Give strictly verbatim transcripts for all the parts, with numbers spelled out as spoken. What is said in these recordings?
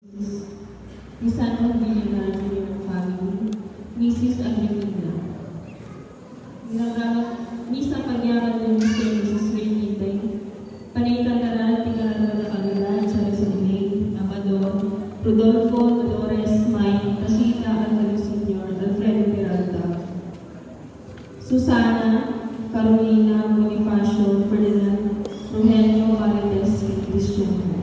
Ni San Juan Villena Junior family, Missus Agripina. Misa pagyaman ni Mister and Missus Ray Quintay, panay kangkaralan ti kararag a kabilan, Charles May, Amador, Rodolfo, Dolores, Mike, Pasita, Alvaro Senior, Alfredo Peralta, Susana, Carolina, Bonifacio, Ferdinand, Rogelio, Marites, Feliciano.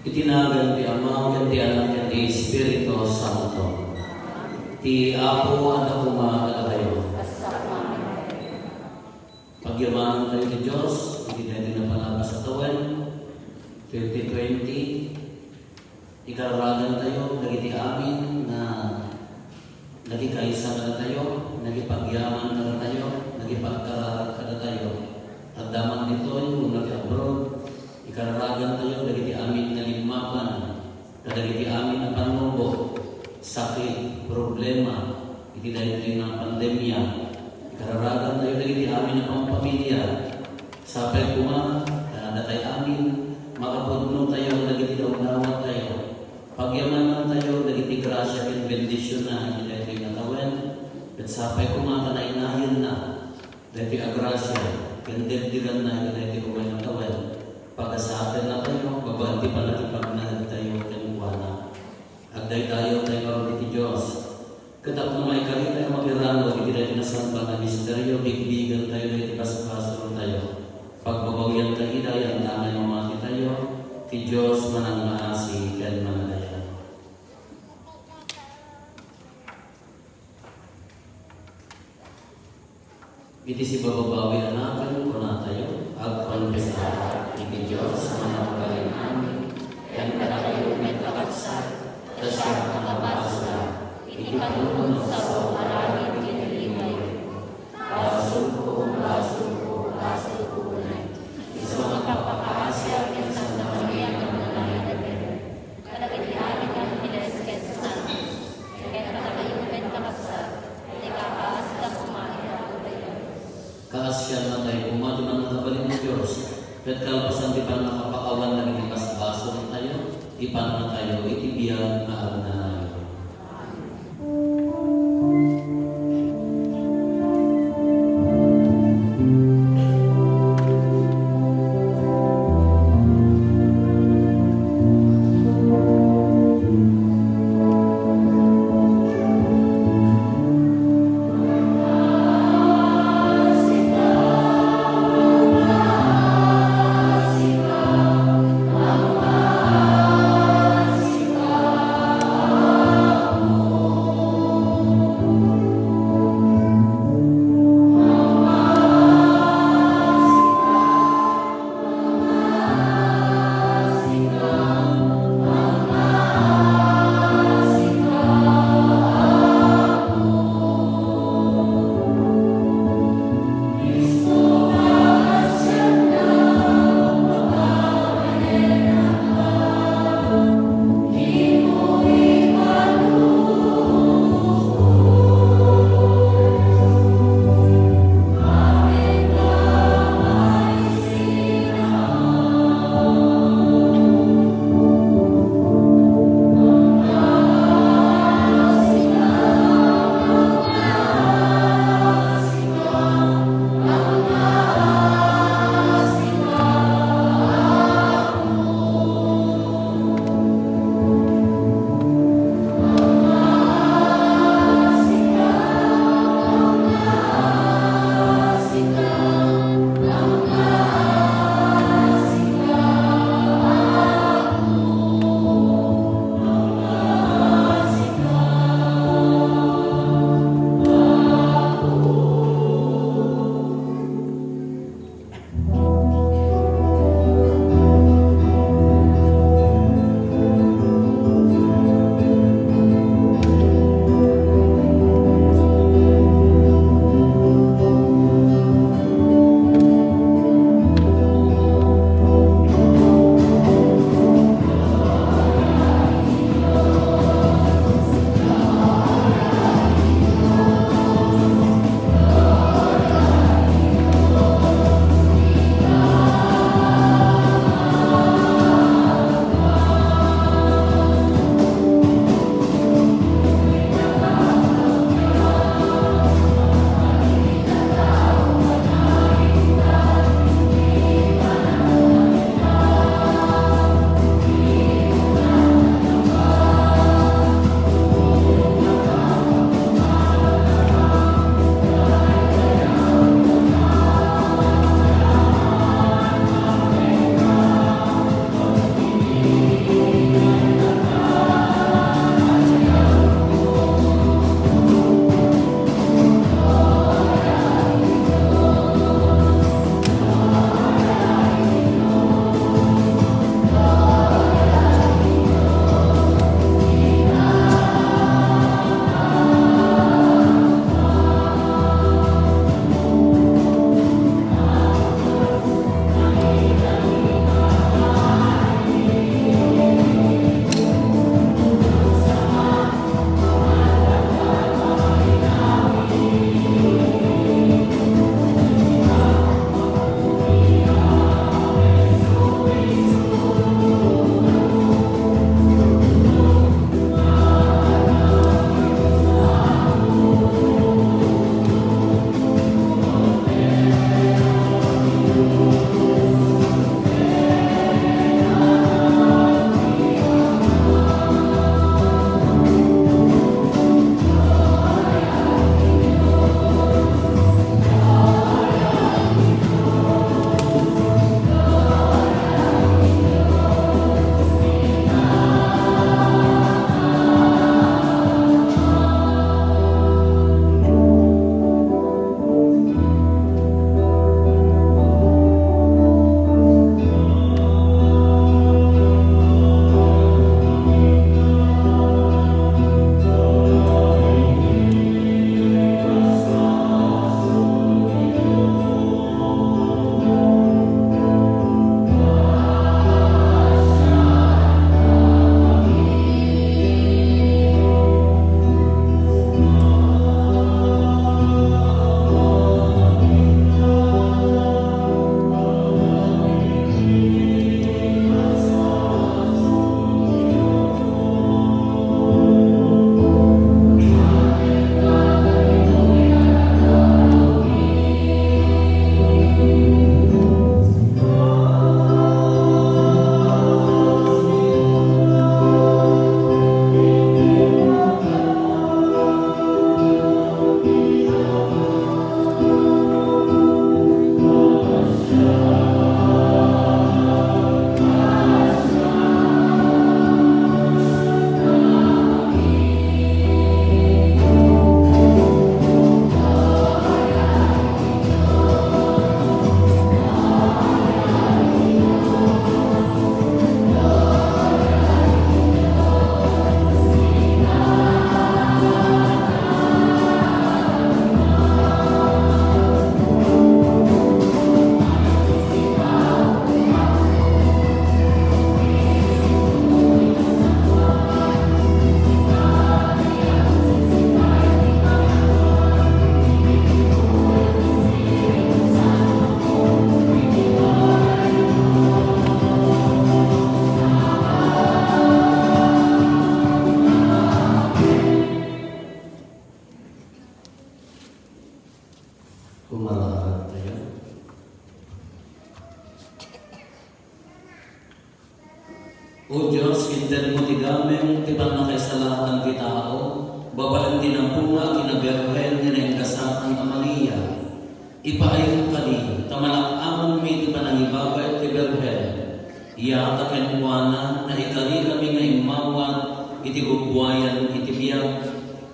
Iti nagan ti Ama, ken ti Anak, ken ti Espiritu Santo. Ti Apo adda koma kadatayo. Pagyamanantayo ti Dios iti daytoy a palabas a tawen, twenty twenty. Ikararagantayo dagiti amin nga nagikaysa kadatayo, nagipagyaman kadatayo, nagipagkararag kadatayo. Adda man ditoy wenno ti abroad, ikararagantayo dagiti amin nga limmapan kadagiti amin a pannubo, sakit, problema, iti daytoy nga pandemia. Ikararagantayo dagiti amin a pangpamilia. Sapay koma, ah, datay amin, makapudnotayo dagiti dawdawatayo. Pagyamanantayo dagiti grasia ken bendisionna iti daytoy nga tawen, ket sapay koma ta nainayenna. Daytoy a grasia ken debdiganna iti daytoy umay a tawen, pagasatennatayo babaen ti pannakipagnaedtayo kenkuana. Agdaydayawtayo ngarud iti Dios, ket tapno maikaritayo makiranggo iti daytoy nasantoan a misterio, bigbigentayo daytoy basbasoltayo. Pagbabawianta ida, yantangay mamatitayo, ti Dios manangngaasi ken managayat. Iti sibababawi a nagan, kunatayo, agkonfesar iti Dios a mangbalin amin, ken kadakayo met a kabsat, ta siak a nabasol iti panunot, sao, aramid ken limayo. Basolko, basolko, basolko unay. Isu nga pagpakaasiak ken Santa Maria nga Agnanayon. Kadagiti amin nga angheles ken santos, ken kadakayo met a kabsat, ti kabaasda koma iti Apotayo. Kaasiannatayo koma ti pannakabalin ti Dios, ket kalpasan ti pannakapakawan dagiti basbasoltayo, ipannatayo iti biag nga agnanayon. O Dios, intedmo ti dameng ti pannakaisalakan ti tao, babaen ti napunga a kinabirhen nga naingasatan a Maria. Ipaaymo kadi, ta malak-amonmi ti panangibabaet ti Birhen. Ita kenkuana, naikarikami nga immawat iti gugbuayan iti biag,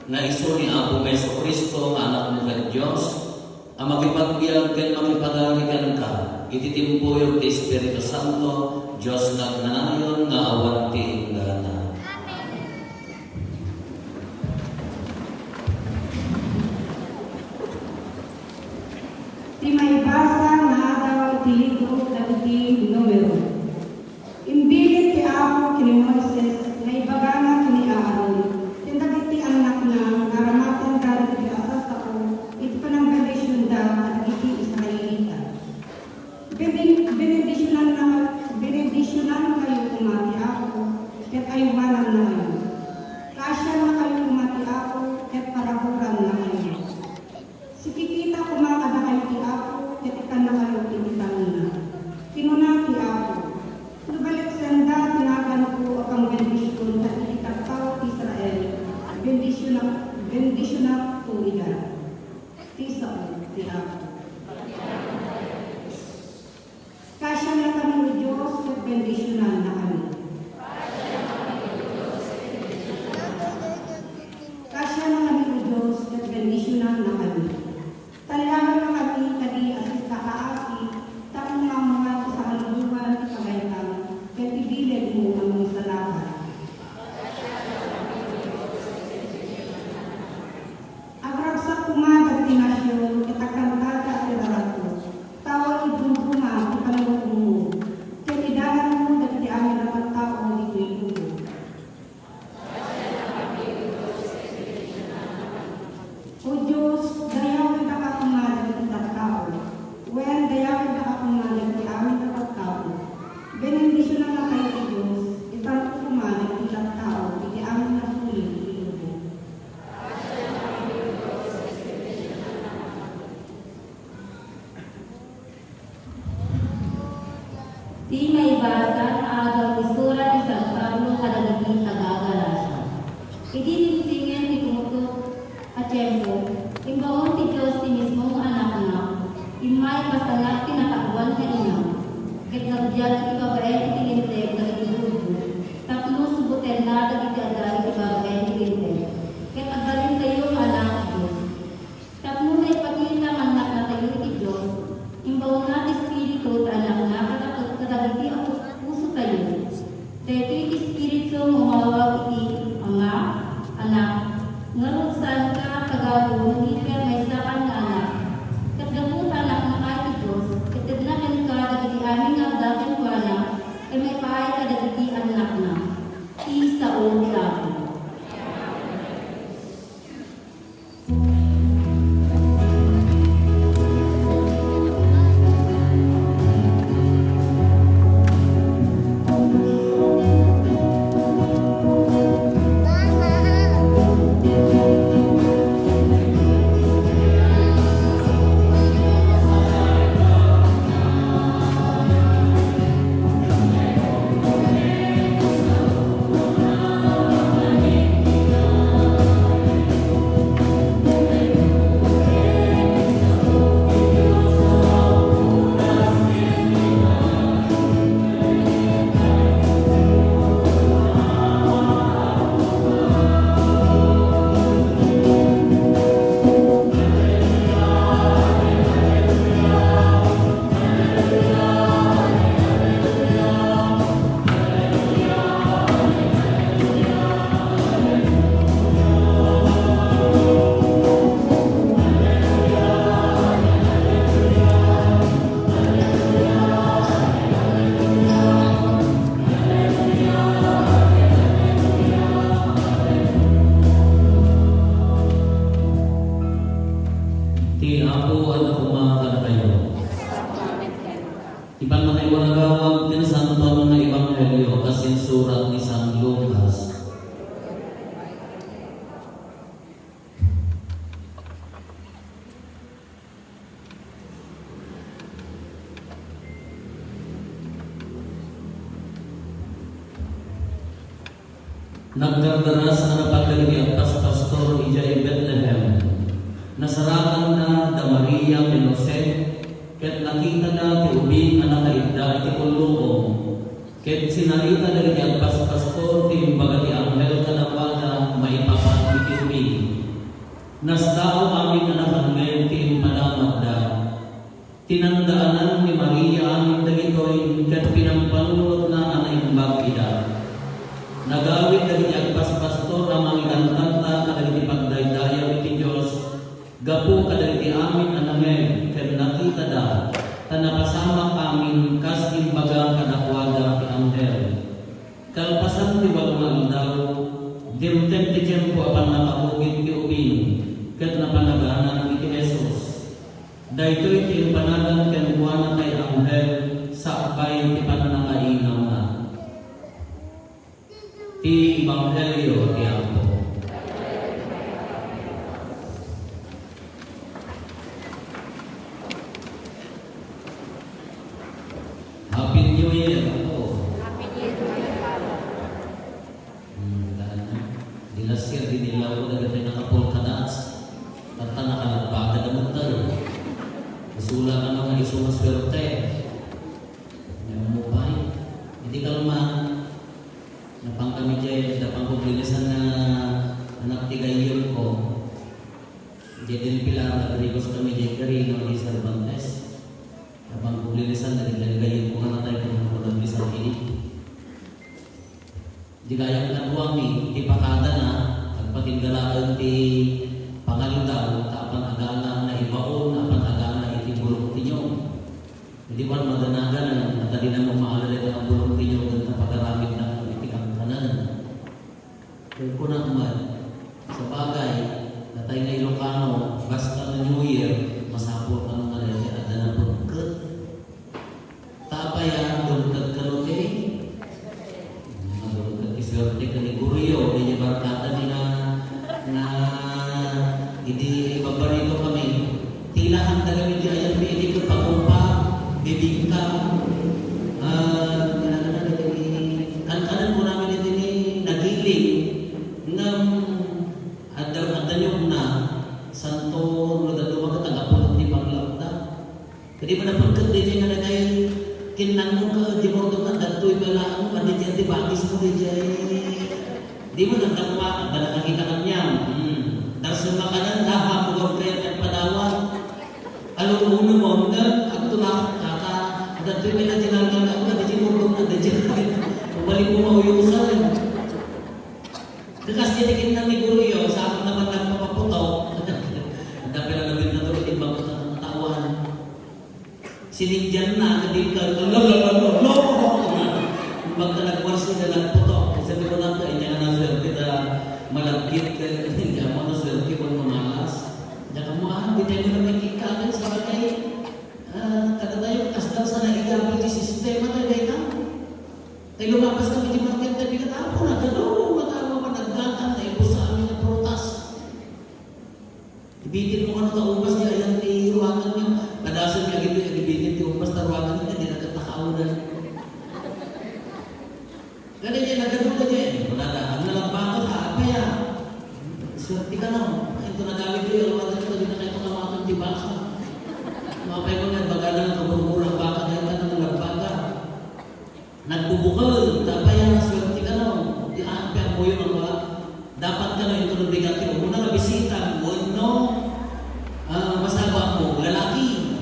nga isu ni Apomi Jesu-Cristo nga Anakmo ket Dios, a makipagbiag ken makipagari kenka iti timpuyog ti Espiritu Santo, Dios nga agnanayon nga awan ti inggana. Ti maibasa nga adaw iti libro dagiti Numero. Imbilin ti Apo ken ni Moises nga ibagana ken ni Aaron ken dagiti annakna nga aramatenda dagiti a sasao iti panangbendisionda kadagiti Israelita. Bendi-, bendisionanna-, bendisionankayo koma ti Apo ket aywanannakayo. Kaasiannakayo koma ti Apo ket paraburannakayo. Sikikita koma kadakayo ti Apo, ket ikkannakayo iti tangina. Kinuna ti Apo, "No baliksenda ti naganko a pangbendision kadagiti tattao ti Israel, bendisionak, bendisionakto ida." Ti sao ti Apo. Kaasiannakami, O Dios, ket bendisionannakami. Kaasiannakami, O Dios, ket bendisionannakami. Taliawennakami kadi a sika, Apo, tapno maammoan ti saaluduan ti pagayam ken ti bilegmo a mangisalakan. Agragsak koma dagiti nasion ket agkantada ti raragko. Tawen iddumduma ti panangukommo, ket idalanmo dagiti amin a tattao ditoy lubong. O Dios, dayawendaka koma dagiti tattao, wen dayawendaka koma dagiti amin a tattao. Benendisionannakayo ti Dios, itarko koma dagiti tattao iti amin a sulod ti lubong. Ti maibasa nga adaw ti surat ni San Pablo kadagiti taga-Galacia. Idi dimtingen ti tungtod a tiempo, imbaon ti Dios ti mismo nga Anakna, immay pasanak ti nakaduan nga ina, ket nagbiag iti babaen iti Linteg dagiti Judio, tapno subotenna dagiti adda iti babaen ti Linteg, ket agbalintayo nga anak ti Dios. Tapno maipakita nga annaknatayo iti Dios, imbaonna ti Espiritu ti Anakna kada-, kadagiti a pu-, pusotayo. Daytoy ti Espiritu nga umawag iti Ama, Anak. Ngarud, saanka a tagago no di ket maysakan nga anak. Ket gapu ta annaknaka ti Dios, itedna kenka dagiti amin nga adda kenkuana, ket maipaay kadagiti annakna. Ti sao ti Apo. Nagdardaras a napan dagiti agpaspastor idiay Betlehem. Nasarakanda da Maria ken Jose, ket nakitada ti ubing a nakaidda iti kullukom. Ket sinarita dagiti agpaspastor ti imbaga ti anghel kadakuada maipapan iti ubing. Nasdaaw amin a nakangngeg ti impanagadda. Tinandaanan ni Maria amin dagitoy ket pinampanunotna a naimbag ida. Nagawid dagiti agpaspastor a mangikantanta kadagiti pagdaydayaw iti Dios gapu kadagiti amin a nangngeg ken nakitada, ta napasamak amin kas imbaga kadakuada ti anghel. Kalpasan ti walo nga aldaw, dimteng ti tiempo a pannakakugit ti ubing ket napanaganan iti Jesus. Daytoy ti impanagan kenkuana tay anghel sakbay ti pannakainawna. Ti Ebanghelio ti Apo. Happy New Year, Apo. Happy New Year, Papa. Hmm, daan na. Di last year, dinilaw ko dagiti naka-polka dots. Tatta, nakalabbaga da met tayo. Isula ka nga isu nga swerte. May umupay. Hindi ka naman. Napan kami diay, napan ko Blinisan nga anak ti gayyem ko. Diay din Pilar, nagrigos kami diay Quirino, diay Cervantes. Napan ko Blinisan, naging gayyem ko nga natay ko nga nagbisan ini. Di gayam nga tuwami, ti pakadana, agpatinggalaen ti pangaldaw, ta apan agana nga ibaon, apan agana iti bulok ti niyog. Idi man madanagan, ta di na mamaala dayta nga bulong ti niyog, ta pagaramidna iti kangkanan. Ket kuna met, sabagay, natay nga Ilocano, basta no New Year, masapul kano nga dayta adda napekket. Ta apay a dumteg kano ti, dumteg ti suerte ken ni Gorio, diay barkada ni nga, nga idi ibabarito kami, tila handa kami di ayan mi idi ket pagumpa, bibingka, ah, kankanan ko namin iti ni nagiling, ngem adda, adda niyo na, santo, no, daduma ket agapulo ti panglakda. Kadi man napagkat daytoy nga dagay kinnanong ka, di mo ito nga dagtoy pala, ano, madi dyan, di bagis mo, di dyan. Di mo nagdakma, ba nakakita ka niya? Hmm. Darsen makanan, laha, bugaw kaya, at padawan. Alun-uno mo, nga, agtulak, kaka, dagtoy pala, dyan ang ganda, ano, di mo ito nga, di dyan. Ubalik mo, mauyusan. Kakas dyan, kinnang ni Gorio, sa akin naman nagpapaputok. Ang dami na nabit na to, di ba, katawan. Sinigyan na, nga di ka, lo, lo, lo, lo, lo. Pagka nagwarsi na nagputok, sabi ko na to, inya nga naswerte na malagkit, kaya hindi ako naswerte kung mamalas. Diyan ka mo, ah, di tayo na may kikakan sa bagay. Ah, kada tayo, kastan sa naigapan yung sistema tayo, tayo na. Tayo lumapas kami di market, tayo pinatapo na, gano'n, matawa pa, nagdatan, tayo po sa amin na prutas. Ibitin mo kano ta ubas, di ayan ti ruangan niyo. Kadason nga gito, ibitin ti ubas ta ruangan niyo, di nagkatakaunan. Kada niya, nagkaduda niya, eh, wala na. Ang nalagbato ka, apaya. Swerte ka na, oh. Ito na gawin ko, yung ruangan niyo, di na kayo kamatang di baka. Mapay mo na, baga na, kaburburang baka, dahil ka na nalagbaga. Nagbubukel, ta apay a swerte kano, di amin ti ammok nga dapat kano inton bigat ti umuna nga bisita, wenno, ah, masaba mo, lalaki.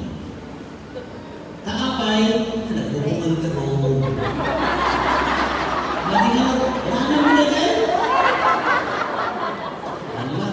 Ta apay, nagbubukel ka, go. Madi nga, ano mo na dyan? Ano ba?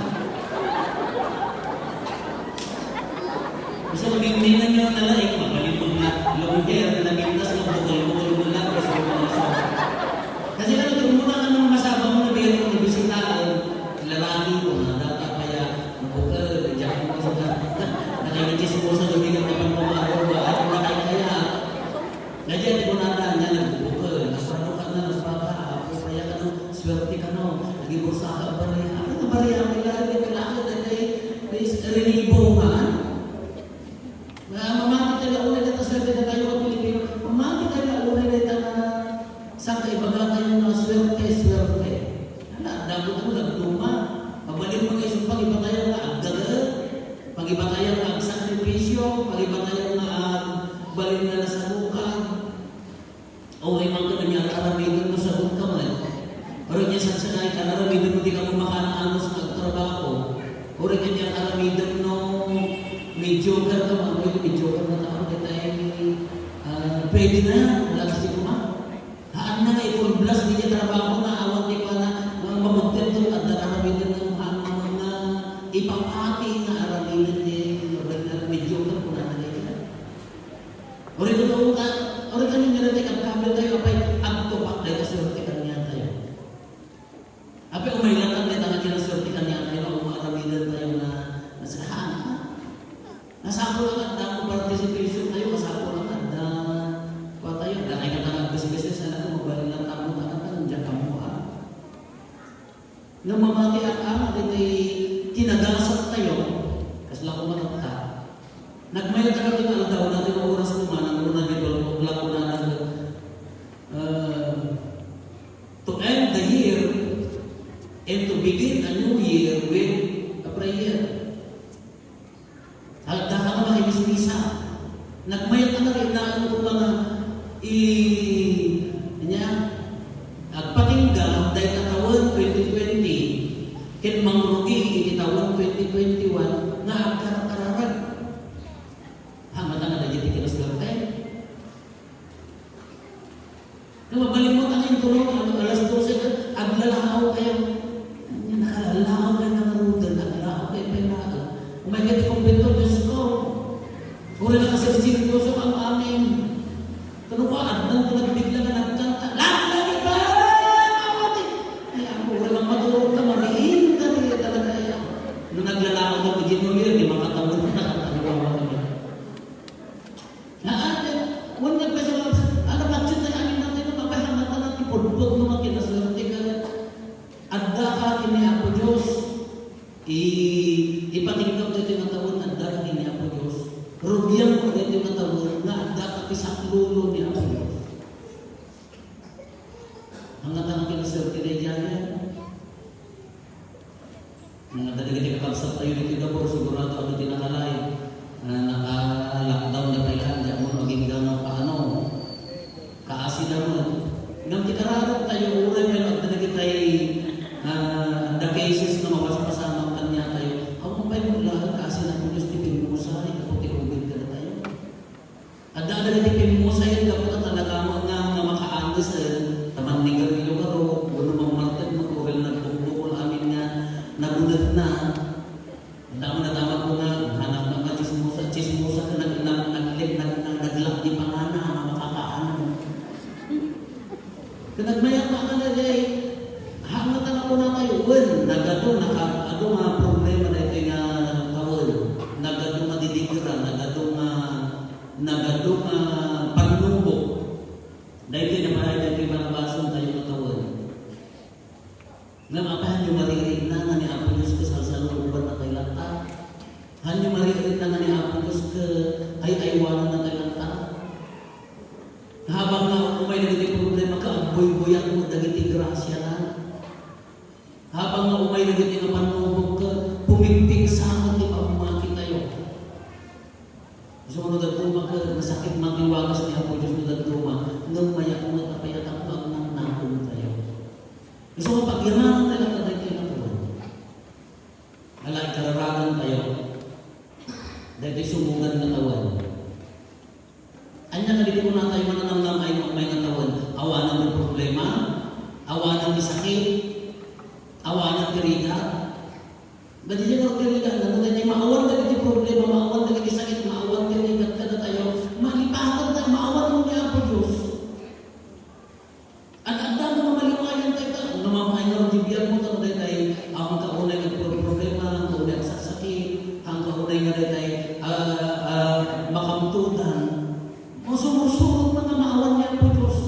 Siya nga aramidem no di ka makaan-anos nga agtrabaho. Uray ket aramidem no mediocre ka, mano iti mediocre nga tao, ket ay, ah, pwede na, wala kasi kuma. Haan na nga i-full blast di trabaho na awan ti pana, nga mamagtento, adda aramidem no haan nga ipapati nga aramidem ni mediocre, kuna na di ka. Uray kuno ka, uray kami nga nagkakabel tayo, apay, agtupak tayo, swerte kanian tayo. Apay, umaylakan tayo, nga kinaswerte kanian tayo, nga umaaramidan tayo nga, nga sa, ha? Nasapol ang adda mo participation tayo, masapol ang adda. Kuha tayo, adda kayo nga business, anak ko, mabalin lang tamo, anak ko, nandiyan ka mo, ha? Nga mamati ak, ah, ditoy kinagasat tayo, kasla ko matatta. Nagmayat tayo ti aldaw, natin ang oras ko man, ang una di ba, bukla ko na nag-, uh, to end the year and to begin a new year with a prayer. Adda ka nga makibisbisa. Nagmayat a narinaen ko nga i-, ania, agpatingga dayta tawen twenty twenty, ket mangrugi iti tawen twenty twenty-one nga agkarkararag. Hamatan na dagiti kinaswerte. Nga mabalin mo, tangin ko, no? Ano, alas dose na, aglalakaw kayo. Ano, nakalalaw kayo ng rutan, aglalakaw kayo pa yung lahat. Umay ka di kumbento, Diyos ko. Puro na kasi seryoso ang amin. Kano ko, adnan ko nagbigla nga nagkanta. Laklagi ba? Ay, ako, wala mang maturog ka, mariin ka, di ka talaga, ay, ako. Nung naglalakaw ka, di mo yun, di makatawag na, nakatawag ka. Nga, ah, wen nagpasalamat, ano, patsyon tayo, amin natin, no, mapasalamat na ti pudpud, no, makinaswerte ka. Adda ka ken ni Apo Dios. I-, ipatingga daytoy nga tawen, adda ka ken ni Apo Dios. Rugian mo daytoy nga tawen, nga adda ka ti saklolo ni Apo Dios. Ang natang kinaswerte na iyan. Nga dagiti kakabsat tayo ditoy Davao, sigurado adu ti nakalay. Ah, naka-lockdown na pay la, di mo agingga nga paano. Kaasi da mo. Ngem ti kararag tayo, uray pay no adda dagitay, ah, adda cases nga mapaspasamak kaniatayo. Awan pay mo laeng kaasi na Dios ti pimmusay, gapu ti COVID kadatayo. Adda dagiti pimmusayen gapu ta talaga met nga, nga makaanus, eh. Ta mannigarillo garud, wenno mammartek met, uray nagbukbukol amin nga nabunetna. Adda met nadamag ko nga, hanak na nga tsismosa, tsismosa, nag-, nag-, nag-, nag-, naglak di pangana, nga makakaano. Ket nagmayat nga daydiay, ha, nga tanga kunatayo, wen, nagadu, naka-, adu nga problema daytoy nga tawen. Nagadu nga didigra, nagadu nga, nagadu nga pannubok. Daytoy naparay daytoy banabasen tayo nga tawen. Ngem apay, hanyo maririinna nga ni Apo Dios ket salsalubonganna tayo latta? Hanyo maririinna nga ni Apo Dios ket ay-aywananna tayo latta? Habang nga umay dagiti problema, kaagbuybuyat mo dagiti grasiana. Habang nga umay dagiti nga pannubok, pumigpigsa ti pammati tayo. Isu no dadduma ket nasakit man ti wagas ni Apo Dios no dadduma, ngem mayat met a payatak no agnangnakon tayo. Isu nga pagyamanan tayo ket daytoy nga tawen. Ala, ikararagan tayo. Daytoy sumogan nga tawen. Ania kadagiti kunatayo nga nanamnam ay no umay nga tawen? Awanan ti problema, awanan ti sakit, awanan ti rigat. Dagiti nga agdirigan, no daytoy maawan dagiti problema, maawan dagiti sakit, maawan ti rigat kadatayo, malipatan tayo, maawan mo ni Apo Dios. At adda mo nga maliwayan tayo, no mapaay nga ti biag mo, tapno daytoy, ang kaunay nga problema, ang kaunay ang saksakit, ang kaunay nga daytoy, ah, ah, makamtudan. Masumursurot man nga maawan ni Apo Dios.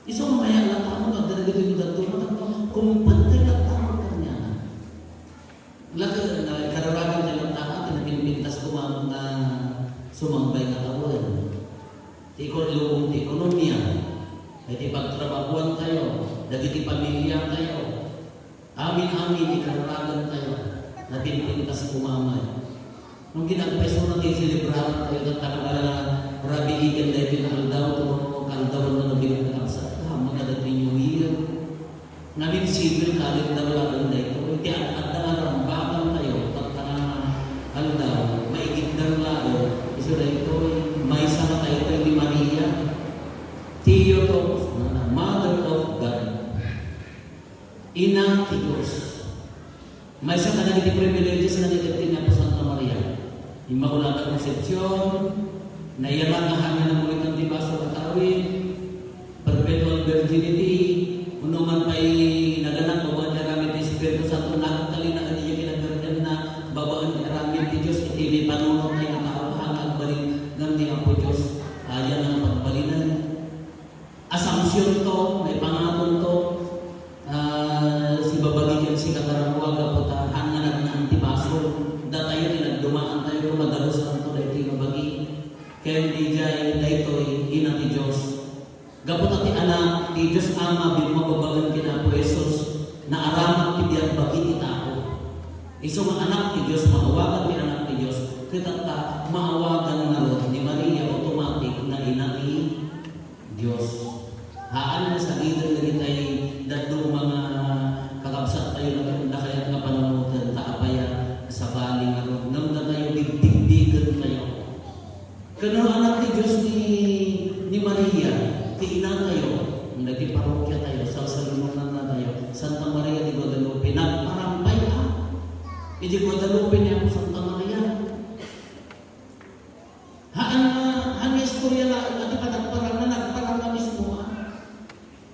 Isu nga mayat latta mo, agda dagiti dadduma, tapno kumpet tayo latta mo kaniana. Laeng nga kararagan ti latta, ti napinpintas koma nga sumangbay nga tawen. Ti ikor-, lubong ti ekonomia, iti pagtrabahuan tayo, dagiti pamilya tayo, amin-amin ikararagan tayo, napinpintas koma met. Nung ginagpaisuna ti selebraran tayo, tattaka, rabii ken daytoy nga aldaw, no, kaaldawan na no, ginagkakabsat, ammo na daytoy New Year. Maigiddang laeng daytoy. Ti ad-, adda nga rambakan tayo, tatta nga aldaw, maigiddang laeng. Isu daytoy, maysa nga tayo ni Maria, Theotokos, Mother of God. Ina ti Dios. Maysa kadagiti privileges nga naited ni Apo Santa Maria. Immaculada Concepcion, nayanak nga hangin a mulitan ti basol a tawen, perpetual virginity, uno man pay naganak babaen ti aramid ti Espiritu Santo, nagtalinaed idiay kinabirbirna, babaen ti aramid ti Dios, iti panunot nga tao, nga agbalin ngem ni Apo Dios, aya nga pagbalinen. Assumption to, maipangaton to, ah, sibabagi ken sikatarakua gapu ta haan nga nagnaan ti basol. Datayo ti nagdumaan tayo, madalusanto daytoy nga bagi. Ken idiay daytoy, ina ti Dios. Gapu ta ti Anak ti Dios Ama, bimmababaen ken Apo Jesus, naaramat ti biag bagi ti tao. Isu nga Anak ti Dios, maawagan ti Anak ti Dios, ket ta maawagan ngarud ni Maria, automatic nga ina ti Dios. Haan nga sagiden dagitay dadduma nga kakabsat tayo nga ket dakayo nga panamoten ta apay a sabali ngarud ngem datayo bigbigbigentayo. Ken no Anak ti Dios ni, ni Maria, ti inatayo, dagiti parokya tayo, salsalinongan tayo, Santa Maria de Guadalupe, nagparampay a. Idiay Guadalupe ni Apo Santa Maria. Haan nga, haan nga istorya laeng a ti panagparang nga nagparang nga mismo, a.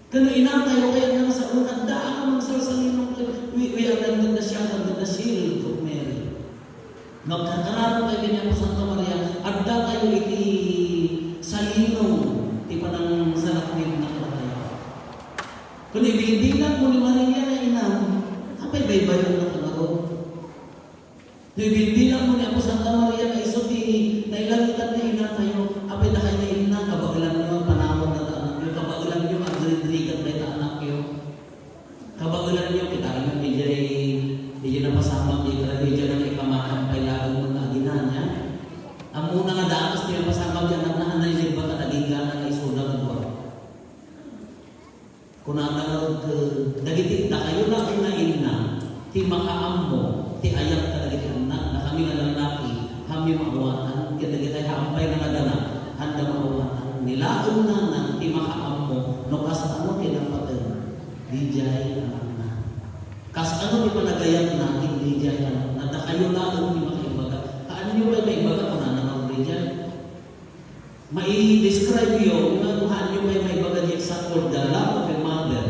Ken no inatayo, kayat nga nasao, adda a nga mangsalsalinong ken, we, we are under the shadow, under the shield of Mary. Magkarkararag tayo ken ni Apo Santa Maria, adda tayo iti salinong ti panangsaraknid na kadatayo. Ken ibibilang mo ni Maria nga ina, apay baybayon na kadaro? No ibilbilang mo ni Apo Santa Maria nga isu ti nailangitan nga inatayo, apay dakayo nga inna, kabaelanyo a panawan dayta anakyo, kabaelanyo a agridrigat dayta anakyo. Kabaelanyo, kitaenyo, idiay, idiay napasamak, idiay, idiay nga ipamakampay laeng nga aginana. Ammona nga dakas ti napasamak, ti anakna, anay libat a nagingga nga isuda nga dua. Kunana ngarud ket dagiti dakayo laeng nga inna ti makaammo ti ayat kadagiti annakda, kami nga lallaki, haanmi maawatan, ket dagiti haanpay nga naganak, haanda maawatan. Ni laeng nana ti makaammo no kasano ti napateg idiay anakna. Kasano ti panagayatna idiay anakna, dakayo laeng ti makaibaga. Haanyo pay maibaga, kunana ngarud idiay. Mai-describe yo nga haanyo pay maibaga diay exact word, the love of a mother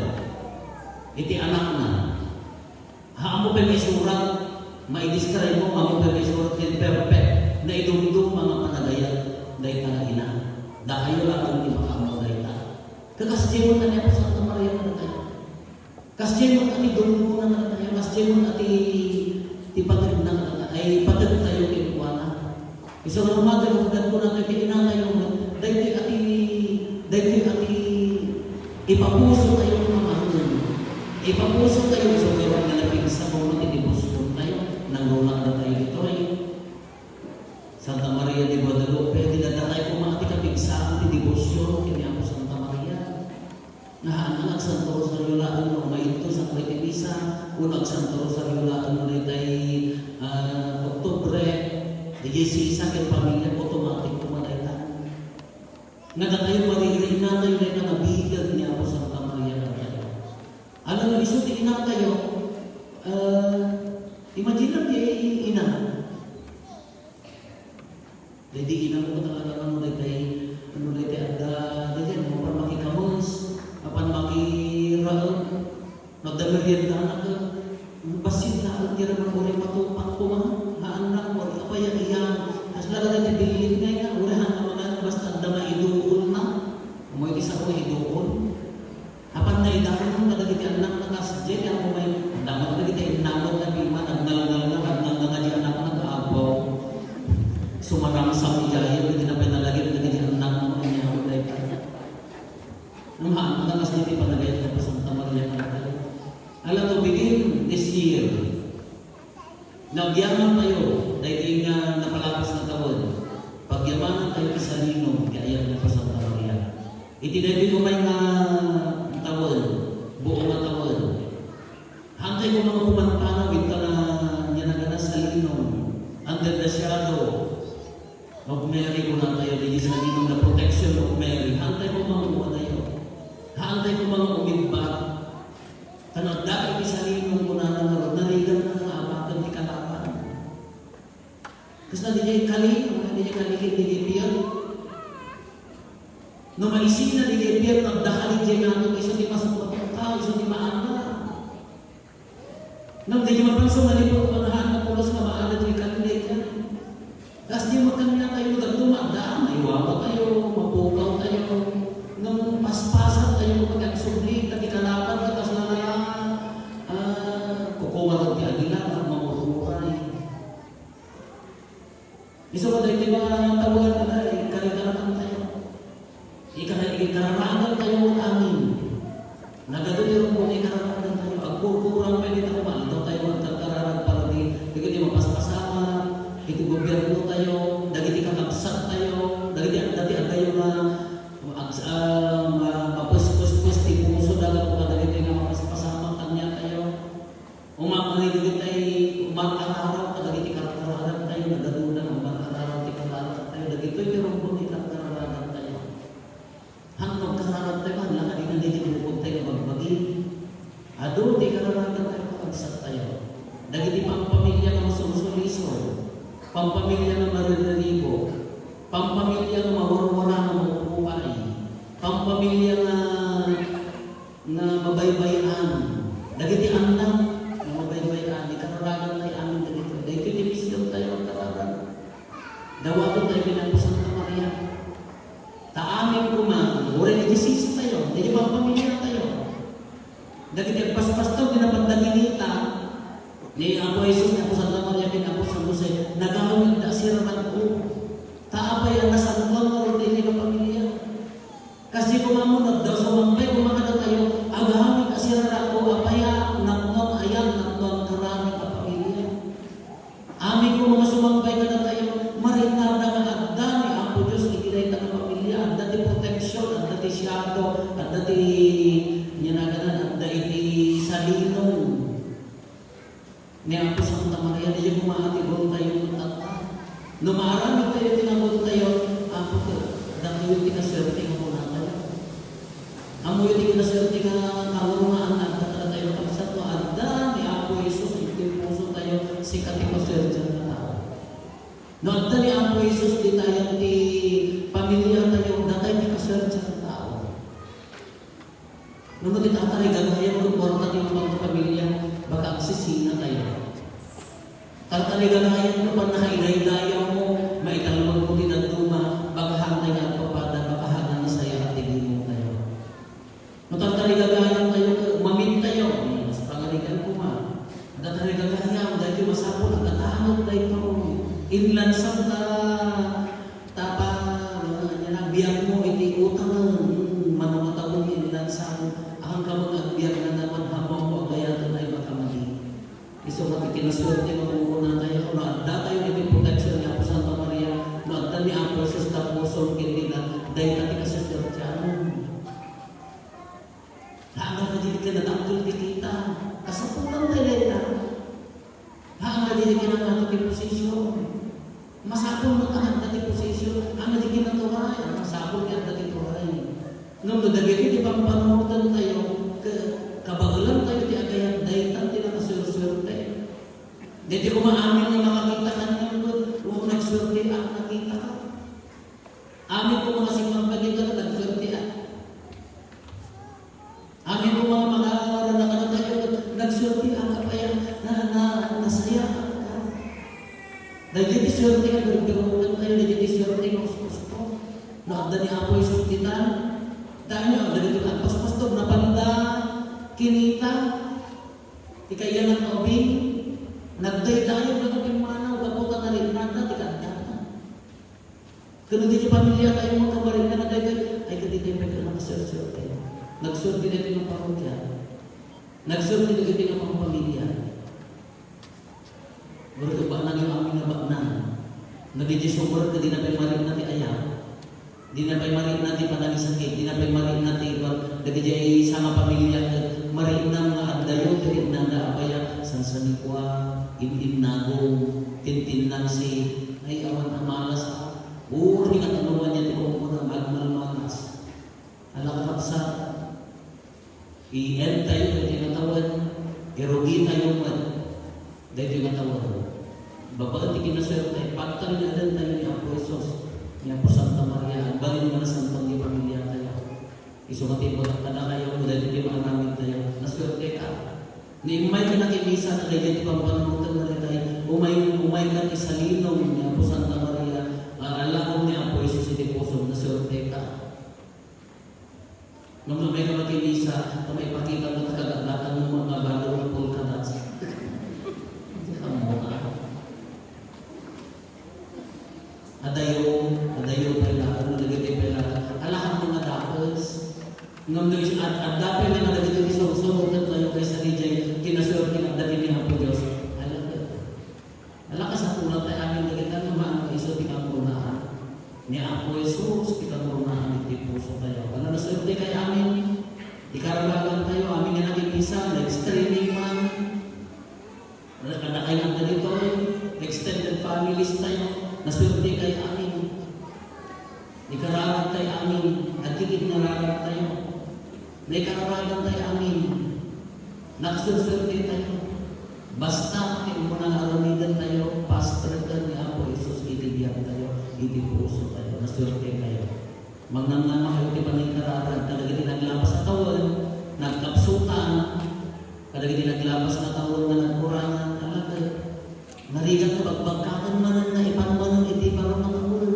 iti anakna. Haanmo pay maisurat, mai-describe mo, haanmo pay maisurat ken perfect, naidumdum nga panagayat dayta nga ina. Dakayo laeng ti makaammo dayta. Kakasdiay met ni Apo Santa Maria kadatayo. Kasdiay met ti dumdumna kadatayo, kasdiay met ti, ti pategna kadatayo, ay, pategtayo kenkuana. Isu nga Mother of God, kunatayo ti inatayo met, daytoy a ti, daytoy a ti ipapusotayo nga manen. Ipapusotayo, isu nga napigsa mo ti debosyontayo, nangruna kadatayo ditoy. Santa Maria de Guadalupe, ti datayo koma ti kapigsaen ti debosyon ken ni Apo Santa Maria. Nga haan nga agsanto rosario laeng no maidto sakbay ti misa, wenno agsanto rosario laeng no daytay, ah, Oktubre, idiay sisa ken pamilya, automatic koma dayta. Nga datayo maririnnatayo dayta nga bileg ni Apo Santa Maria kadatayo. Alangan no isu ti inatayo, ah, imagine ti ina. Daydi inango talaga, ano, daytay, ano, daytay adda, daytay, ano, mapan makikames, mapan makiraem, magdamerienda na ka, bassit na ang tira man uray matupak ko man, nga anak mo, apay ang iyang, kas laga daytay bilin nga, nga, uray hanggang mga, basta adda maiduol na, mo, isa ko maiduol. Apan naidanon kadagiti annakna, kas diay ti ammo may, damag dagiti innakna, piman, nagngalngal na, nagngalngal nga di annakna, abaw. Sumaramsam idiay, iti napay nalagip dagiti annakna, ania dayta. Nung haan na, kas diay ti panagayat ni Santa Maria Magdalena. Ala to, begin this year. Nagyaman tayo, daydi nga napalapas nga tawen. Pagyamanan tayo ti salinom, ti ayat ni Santa Maria. Iti daydi umay nga tawen, buo nga tawen. Ha, Mga pumanaw, ita nga, nga nagana sa linom, under the shadow of Mary, kunatayo, di sa linom na protection of Mary. Haantay ko mga uwadayo. Haantay ko mga umibbat. Kano, dahil di sa linom, kunana nga, narigat na nga abakan ti kalaban. Kasta di jay kali, ang di jay kali, di jay piyat. No maisina di jay piyat, nagdakal di jay nato, isu ti mas matukaw, isu ti maana. Ngem di jay mapanso nga di pagpanahan na pulos nga maana jay kali, di jay. Kas di makanya tayo, dagto madaan, maiwawa tayo, mapukaw tayo. Ngem paspasan tayo, pag agsubli, kadi kalaban, katas na, ah, kukuha ti agila, at mamuturay. Isu kadagiti mga tawen, ay, karikarakan tayo. Ikara-, ikararakan tayo amin. Nagadu ti rumbong ikararakan tayo. Agkurkurang pay dita koma, itaw tayo agkarkararag para di, dagiti mapaspasamak, iti gobierno tayo, dagiti kakabsat tayo, dagiti adda ti adayo nga, ags-, ah, ma-, mapuspuspus ti puso da gapu kadagiti nga mapaspasamak kaniatayo. Umaparay dagitay umarararaw kadagiti karkararag tayo, nagaduda nga umarararaw ti kararag tayo, dagitoy ti rumbeng ti karkararag tayo. Hangno kararag tayo, haan la kadagiti bukod tayo bagbagi. Adu ti kararag tayo, kakabsat tayo. Dagiti pampamilya nga masulsulisol, pampamilya nga maririribo, pampamilya nga mawarwara nga maupupay, pampamilya nga nga mabaybay-an. Dagiti anak nga mabaybay-an, ikararagan tayo amin dagitoy. Daytoy ti mision tayo agkararag. Dawaton tayo ken Apo Santa Maria. Ta amin koma, uray ni Jesus tayo, dagiti pampamilya tayo. Dagiti agpaspastog, di napagdaginita, ni Apo Jesus, ni Apo Santa Maria, ken Apo San Jose, nagawid da sirarag-o. Ta apay a nasantoan nga ordain nga pamilya? Kas di koma ammo, nagdaw sumangpay koma kadatayo, aghangit a sirarag-o, apay a napnoan a yan, napnoan karami a pamilya. Amin koma nga sumangpay kadatayo, marinnarda nga adda ni Apo Dios iti dayta nga pamilya, adda ti protection, adda ti shadow, adda ti, ania naganan, adda iti salinong. Ni Apo Santa Maria, diay kumaatibon tayo met tatta. No maaramid tayo ti nabon tayo, Apo, dakayo ti kasuerte nga kunatayo. Ammoyo ti kinasuerte nga kangurungaan nga adda kadatayo, kabsat, no adda ni Apo Jesus iti puso tayo, sika ti kasuertean nga tao. No adda ni Apo Jesus ditayan ti pamilya tayo, datay ti kasuertean nga tao. No, no, ti tatay, gagayam no kuarta ti pagpamilya, baka agsisina tayo. Tatay, gagayam no pannakaidaydayaw mo, maitalon mo ti dadduma, baka hangtay nga agpapada, baka hangtay nga sayaat ti limong tayo. No, tatay, gagayam tayo, mamit tayo, mas pangarigan ko ma. Tatay, gagayam, dahil masapul, agkatanod tayo, inlansang ta, Tapa, ania na, biag mo iti utang, mm, mano nga tawen ti inlansang, ahan ka met agbiag nga naman, hammom mo agayaten ay makamali. Isu nga ti kinasuerte nga kunkunatayo, no adda tayo iti protection ni Apo Santa Maria, no adda ni Apo Jesus ta puson ken dina, dayta ti kasuertean. Haan nga di ka nadakkel ti kita. Kasapulan tayo dayta. Haan nga di ka nangata ti posisyon. Masapul met a adda ti posisyon. Haan nga di ka naturay. Masapul ti adda ti turay. Ngem no dagiti ti pampanunotan tayo, ka-, kabaelan tayo ti agayat, daytan ti nakasuersuerte. Daytoy koma amin nga makakita kaniak, o nagsuerte a nakita ka. Amin koma nga simmangpet ita, nagsuerte a. Amin koma nga makaarana kadatayo, nagsuerte a, apay a, na, na, nasayaat ka. Dagiti suerte nga birbiroken tayo, dagiti suerte nga uskusto. No adda ni Apo Jesus ditan, dagiti agpaspastog, napanda kinita. Ti kaiyanak nga ubing, nagdaydayaw nga pimmanaw gapu ta nariknada ti kaaddana. Ken no di ti pamiliatayo nga kabarinna nga daytoy, ay, kadatayo pay nga nakasuersuerte. Nagsuerte daytoy nga parokya. Nagsuerte dagiti nga pangpamilia. Ngarud, baknanyo amin nga baknang. No di ti sumurot ket dina pay marikna ti ayat. Dina pay marikna ti panangisakit. Dina pay marikna ti kuan. Dagiti sangapamilia ket mariknam nga addayo ti riknanda a paya. sansanikua, in-innagong, tintinnansi, ay awan a malas a. Uray nga tanongan niya ti kunkuna, agmalmalas. Ala, kakabsat, i-end tayo daytoy nga tawen, irugi tayo met daytoy nga tawen. Babaen ti kinasuertayo, pagtalinaedantayo ni Apo Jesus, ni Apo Santa Maria, agbalin nga nasanton ti pamiliatayo. Isu nga ti ibagak kadakayo, daytoy ti maaramidtayo. Nasuerteka. Ni immay ka na ti misa, daytoy ti pampanunoten nga daytoy, umay, umay ka ti salinong ni Apo Santa Maria, a, alaom ni Apo Jesus iti pusom, nasuerteka. Ngem no umay ka met iti misa, ta maipakita mo ta kagagatan mo nga balo nga pulkadas. Ammo ka. Adayo, adayo pay laeng, dagiti pay laeng. Alakan mo nga dakes. Ngem no is-, ad-, adda pay nga dagiti isursuroten tayo kaysa idiay kinasuerti nga adda ken ni Apo Dios. Ala, ala, kasapulan tayo amin dagita nga maano isu ti kangrunaan ni Apo Jesus ti kangrunaan iti puso tayo. Ano, nasuerti kay amin? Ikararagan tayo, amin nga naging isa, live streaming man. Kadakayo nga dagitoy, extended families tayo, nasuerti kay amin. Ikararag tayo amin, agkikit nga rarag tayo. Naikararagan tayo amin, nagsusuerti tayo. Basta ti umuna nga aramiden tayo, pastreken ni Apo Jesus iti biag tayo, iti puso tayo, nasuerti tayo. Magnamnama kayo ti panangikararan, kadagiti naglapas a tawen, nagkapsutan, kadagiti naglapas a tawen nga nagkurangan, alaket. Narigat nga bagbagkakan manen nga ipan manen iti baro nga tawen.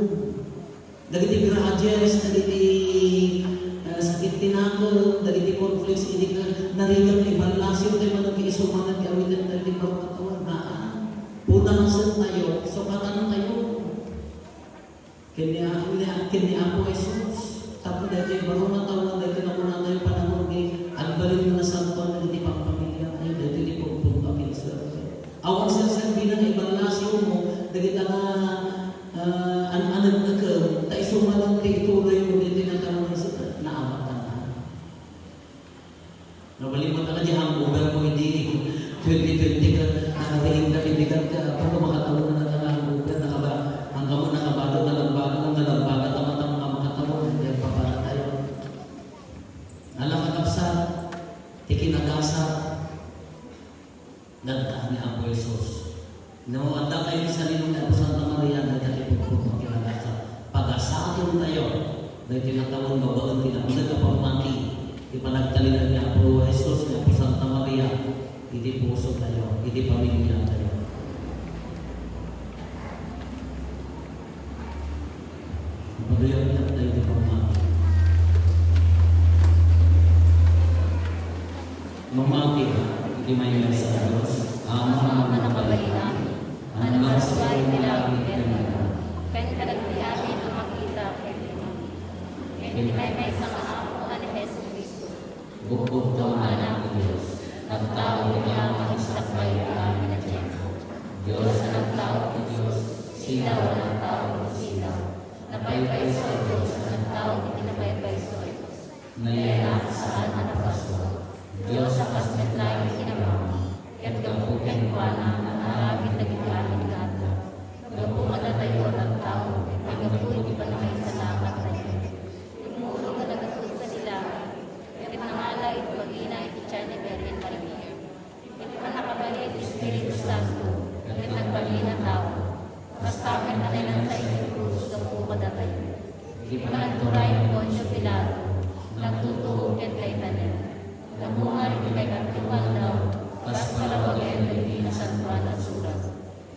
Dagiti grudges, dagiti, eh, sakit ti nakem, dagiti conflicts, idi ka narigat nga iballasiw tayo manen nga isu manen ti awiden tayo iti baro nga tawen. Haan. Punasen tayo, sukatan tayo. Ken ni, ken ni, ken ni Apo Jesus, tapno daytoy baro nga tawen, daytoy nga kunatayo panagurgi, agbalin nga nasantoan dagiti pagpamiliatayo, daytoy ti pudpudno a kinasuertayo. Awan serserbina nga iballasiwmo dagita nga, ah, an-aneknekem, ta isu manen ti itulodmo daytoy nga tawen, naawatan. Nabalin mo talaga di hangover mo idi twenty twenty ka, nakariing ka, ibigat ka, paano makatawa na nga hangover, nakaba-, ang kamo nakabado, nalagbaga, nalagbaga, tama-tama nga makatawa, hindi ang papanatayo. Nalakakapsat, ti kinagasat, Dadaan ni Apo Jesus. No, adda kayo sa linong ni Apo Santa Maria, dayta ti pagpupot ti ragasa. Pagasaton tayo. Dayta nga tawen babaen ti nauneg a pammati. Ti panagtalinaed ni Apo Jesus, ni Apo Santa Maria, iti puso tayo, iti pamilya tayo. Maduyakan tayo ti pamati. Mamati ka, iti maymaysa a Dios, Ama a mangkabalin, a nangasuay iti langit ken daga. Ken kadagiti amin a makita ken di makita. Ken iti maymaysa nga Apo a ni Jesu-Cristo. Bugbugto nga Anak ti Dios, nagtao iti amin sakbay iti amin a tiempo. Dios a nagtao iti Dios, silaw a nagtao iti silaw. Napaypayso a Dios a nagtao iti napaypayso a Dios. Nayanak, saan a napasua. Dios a kas met laeng ti Ama. Ket gapu kenkuana, naaramid dagiti amin nga adda. Gapu kadatayo a nagtao, ket gapu iti pannakaisalamat daytoy. Immulog a nagatud sadi langit, ket nangala iti bagina iti tian ni Birhen Maria. Iti pannakabalin ti Espiritu Santo, ket nagbalin a tao. Kasta met a nainansa iti krus gapu kadatayo. Iti panagturay ni Poncio Pilato, nagtutuo ket naitanem. Namunga iti kaikatlong aldaw, kas palawagen dagiti Nasantoan a Surat.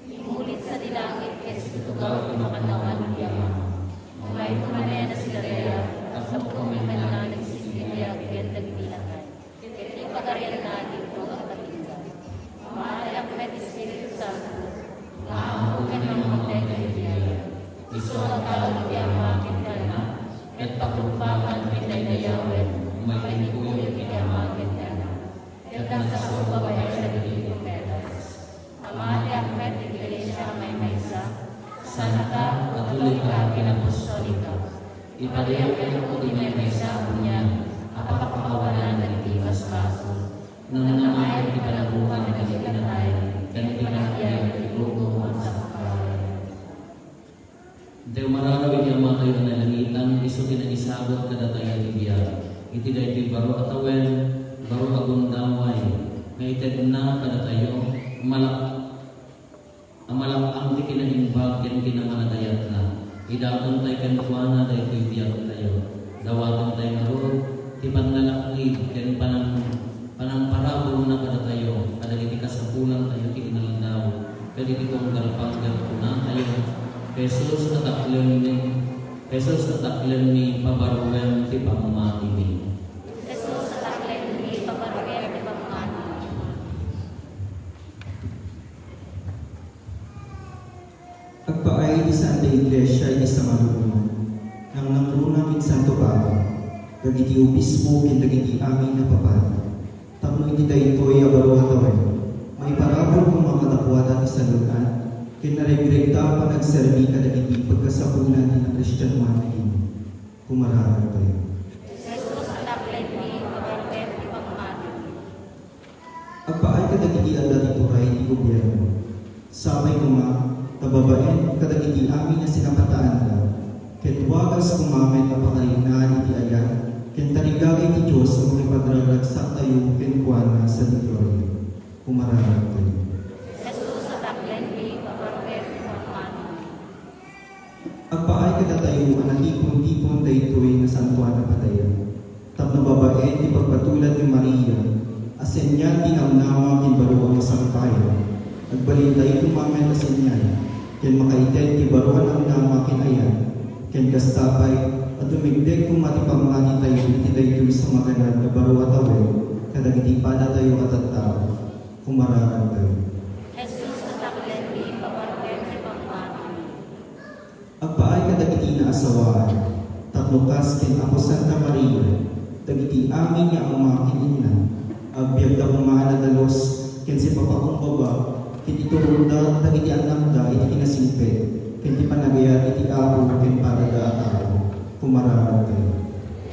Immuli sadi langit ket situtugaw iti makannawan ti Ama. Umayto manen a si Daria, tapno kuminganna dagiti sindibiag ken dagiti lakay. Ket ti pagarianna ti Dios a taginga. Mamatiak met ti Espiritu Santo, nga ammo ken namnamategan iti biag. Isu a agtao iti Ama ken ti Anak, ket pagrukbakan ken daydayawen, umaytingkuyog iti Ama ken ti Anak. Ket nangsasao babaen dagiti profetas. Mamatiak met ti iglesia a maymaysa, santa, katolika, ken apostolika. Ipadiak kenkunak ti maymaysa a bunyan a pakpakawanan dagiti basbasol. Namnamaen ti panagbutan dagiti natay, ken ti panagbiag ti puno a sakbay. Daytoy mararaw iti Amatayo a nalangitan, isu ti nangisagut kadatayo ti biag. Iti daytoy baro a tawen, baro a gundaway, nga itedna kadatayo, malak-, a malak-am ti kinaimbag ken kinamanadayatna. Idaton tay kenkuana daytoy biagtayo. Dawaten tay ngarud ti pannalaknib ken panang-, panangparabur na kadatayo, kadagiti kasapulantayo ti inaldaw, kadagiti tunggal panggep kunatayo, Jesus, ataklenmi, Jesus, ataklenmi, pabaruen ti pammatimi. Jesus, ataklenmi, pabaruen ti pammatimi. Agpaay ti Santa Iglesia iti sangalumoan, nangnangruna ken Santo Papa, dagiti obispo ken dagiti amin a papadi. Tapno iti daytoy a baro a tawen, maiparabur koma kadakuada ti salun-at ken naregregta a panagserbi kadagiti pagkasapulan ti nakristianoan a himno. Kumararagtayo. Jesus, ataklenmi, pabaruen ti pammatimi. Agpaay kadagiti adda ti turay ti gobierno. Sapay koma ta babaen kadagiti amin a sinapataanda, ket wagas koma met a pakariknaan iti ayat ken tarigagay ti Dios a mangipagragragsaktayo kenkuana sa gloria. Kumararagtayo. Jesus, ataklenmi, pabaruen ti pammatimi. Agpaay kadatayo a natipon-tipon daytoy nga santoan a padayan, tapno babaen ti pagpatulad ni Maria a senyal ti namnama ken baro a masangpay. Agbalintayo koma met a senyal ken makaited ti baro a namnama ken ayat, ken kasta pay a dumigdeg koma ti pammatitayo iti daytoy sa maganad a baro a tawen kadagiti padatayo a tattao. Kumararagtayo. Jesus, ataklenmi, pabaruen ti pammatimi. Agpaay kadagiti naasawaan, tapno kas ken Apo Santa Maria, dagiti amin nga ama ken inna, agbiagda koma a nadalus ken sipapakumbaba ket iturongda dagiti annakda iti kinasingpet ken ti panagayat iti Apo ken padada a tao. Kumararagtayo.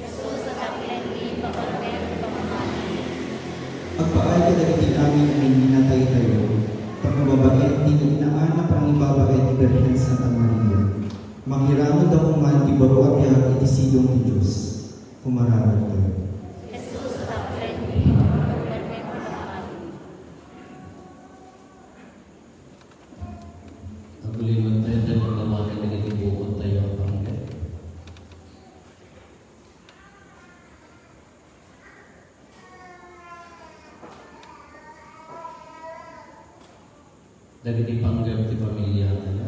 Jesus, ataklenmi, pabaruen ti pammatimi. Agpaay kadagiti amin a nagminataytayo, tapno babaen ti nainaan a panangibabaet ni Birhen Santa Maria, mangiramidda koma ti baro a biag iti sidong ti Dios. Kumararagtayo. Jesus, ataklenmi, pabaruen ti pammatimi. Agulingentayo, ta pagawatan dagiti bukodtayo a panggep. Dagiti panggep ti pamiliatayo.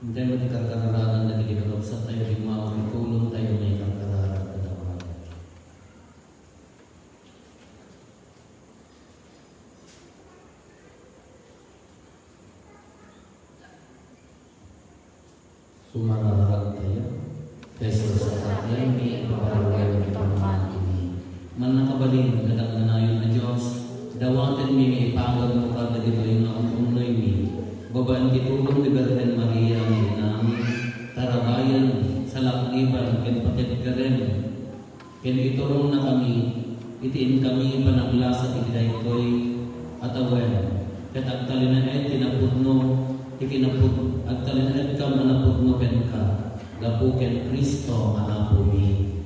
Intay met ti karkararanan dagiti kakabsattayo, dimmawa ti tulongtayo nga ikarkararag kadakuada. Sumararagtayo. Jesus, ataklenmi, pabaruen ti pammatimi. Mannakabalin ket agnanayon a Dios, dawatenmi nga ipagabmo kadagitoy nga un-unnoymi, babaen ti tulong ni Birhen Maria nga inami, tarabayan, salakniban, ken pakedkeden, ken iturongna kami, iti inkami panaglasat iti daytoy a tawen, ket agtalinaed ti napudno, ti kinapud-, agtalinaedkam a napudno kenka, gapu ken Cristo nga Apomi.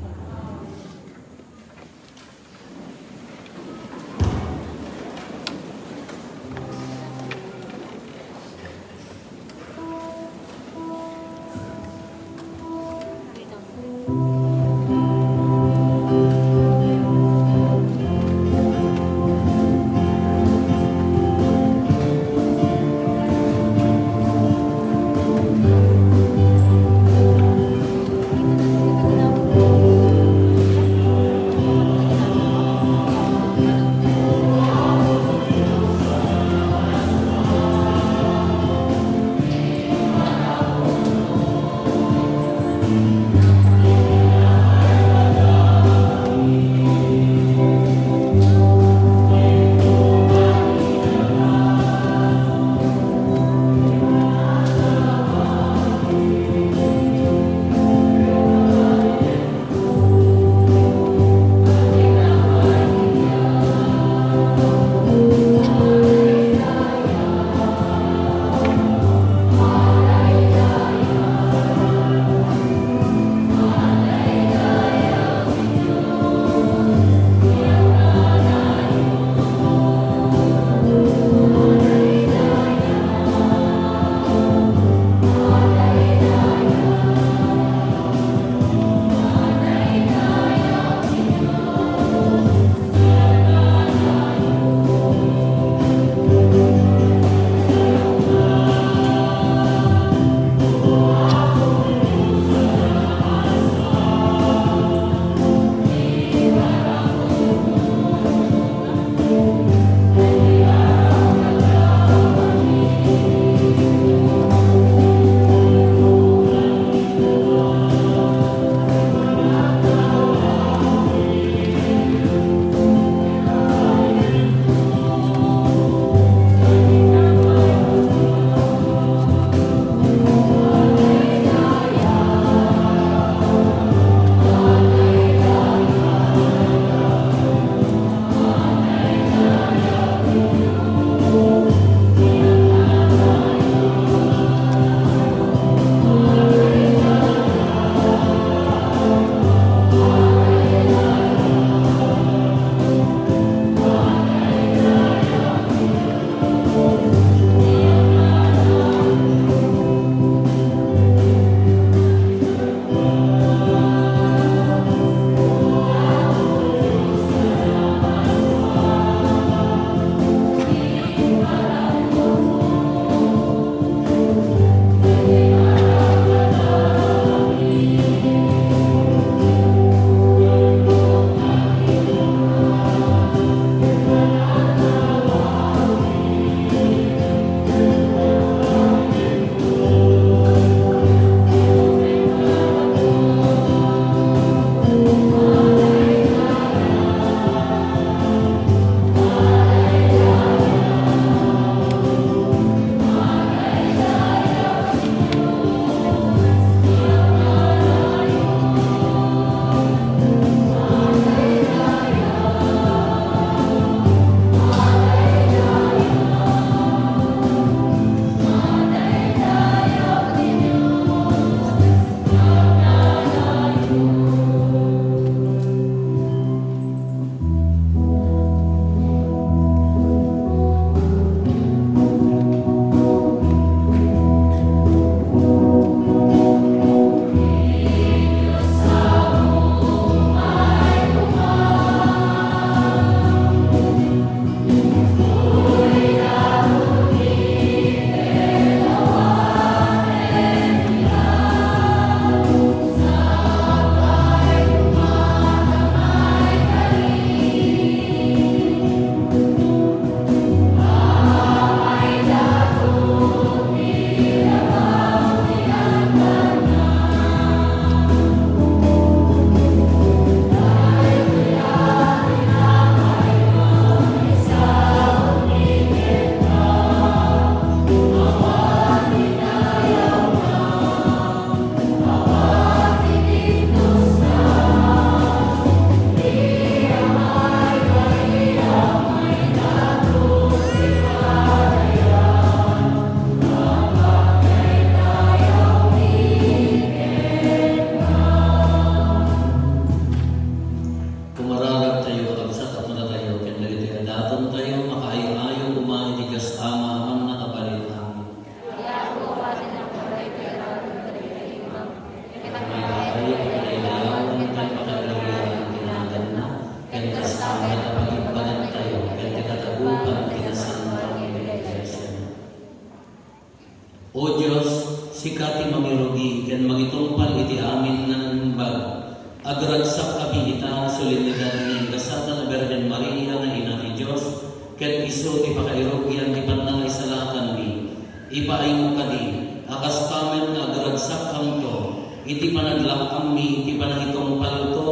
Kami ita nga solemnidad nga ingasatan a Birhen Maria nga Ina ti Dios, ket isu ti pakairugian ti pannakaisalakanmi. Ipaaymo kadi a kasta met nga agragsakkangto iti panaglak-ammi iti panangitungpalto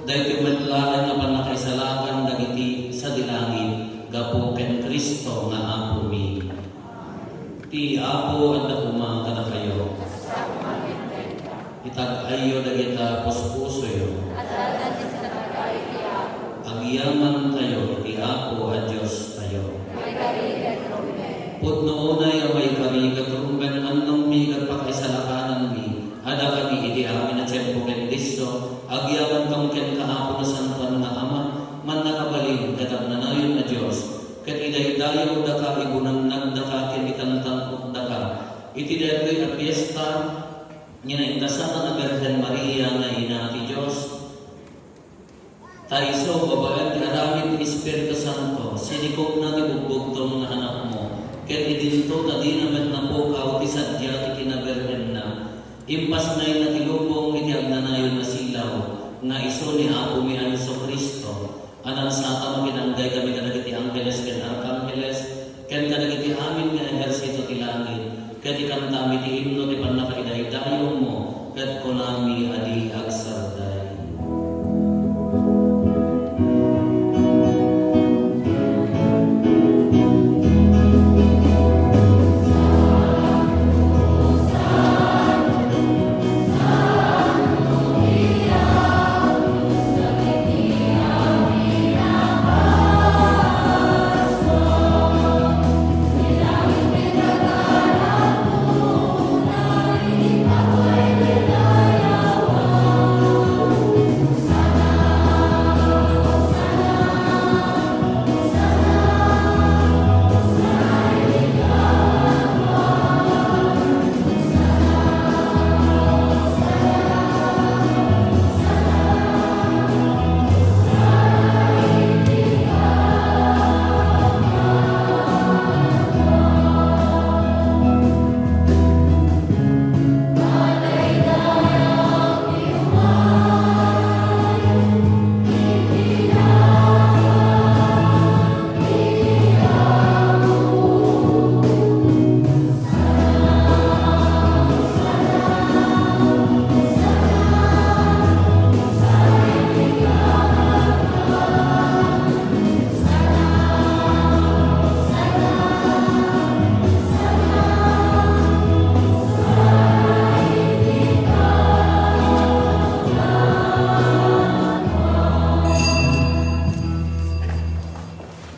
daytoy met laeng a pannakaisalakan dagiti sadi langit gapu ken Cristo nga Apomi. Ti Apo adda koma kadakayo. Itag-ayyo dagita puspusoyo. Adda ti sinagkay ti Apo. Agyamantayo iti Apo a Diostayo. Maikari ket rumbeng. Pudno unay a maikari ket rumbeng, annongmi ket pakaisalakananmi. Adda kadi iti amin a tiempo ken disso, agyamanton kenka, Apo, nasantoan nga Ama, mannakabalin ket agnanayon a Dios, ket idaydayawdaka, ibunannagdaka ken itantan-okdaka iti daytoy a fiesta nga naingasatan a Birhen Maria nga Ina ti Dios. Ta isu, babaen ti aramid ti Espiritu Santo, sinikogna ti bugbugton nga Anakmo, ket idinto ta dina met napukaw ti sadiak ti kinabirhenna. Impasnayna ti lubong iti agnanayon a silaw, nga isu ni Apomi a Jesu-Cristo, a nangsakam a kinanggaykami kadagiti angheles ken arkangeles, ken kadagiti amin nga ehersito ti langit, ket ikantami ti himno ti pannakaidaydayawmo, ket kunami a di agsarday.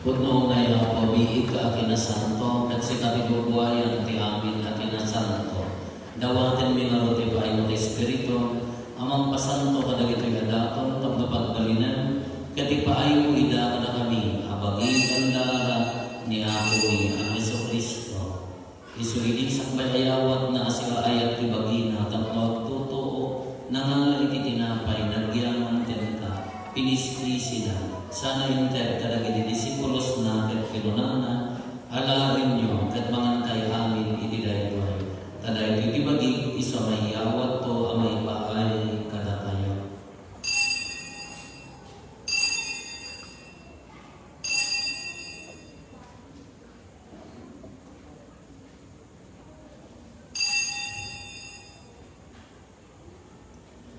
Pudno unay, Apo, biigka a kinasanto, ket sika ti bubuayan ti amin a kinasanto. Dawatenmi ngarud ti paaymo ti Espiritu a mangpasanto kadagitoy a daton tapno pagbalinen, ket ipaaymo ida kadakami a bagi ken dara ni Apomi a Jesu-Cristo. Isu idi sakbay a yawatna a sika ayat ti bagina tapno agtutuo, nangala iti tinapay, nagyaman kenka, pinispisina, sana inted kadagiti disipulosna ket kinunana, Alaenyo ket mangankay amin iti daytoy, ta daytoy ti bagik isu a mayawatto a maipaay kadakayo.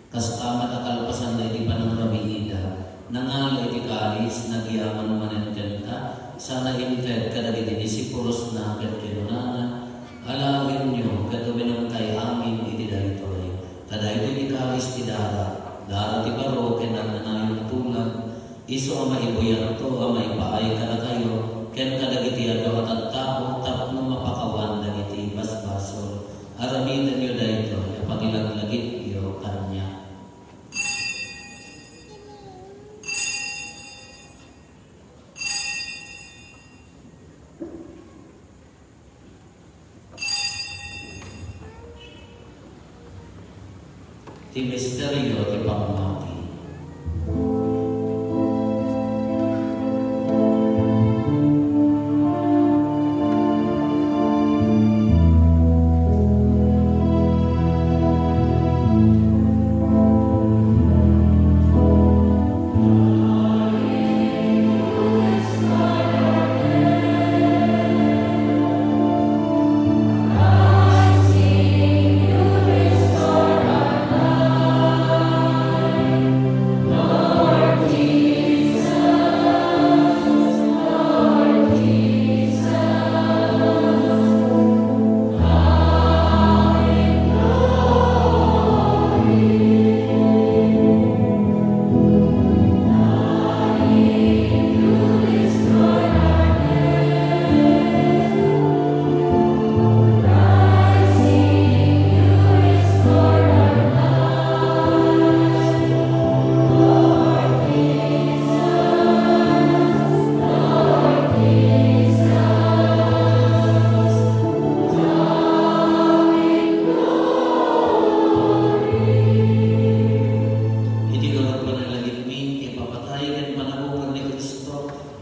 Kasta met a kalpasanna iti panangrabiida, nangala iti kalis, nagyaman manen kenka, sana inted kadagiti disipulosna ket kinunana, Alaenyo ket uminumkay amin iti daytoy, ta daytoy ti kalis ti dara, dara ti baro ken agnanayon a tulag, Isu a maibuyatto a maipaay kadakayo ken kadagiti adu a tattao tapno mapakawan dagiti basbasol. Aramidenyo daytoy a pangilaglagipyo kaniak. Ti misterio ti pammati.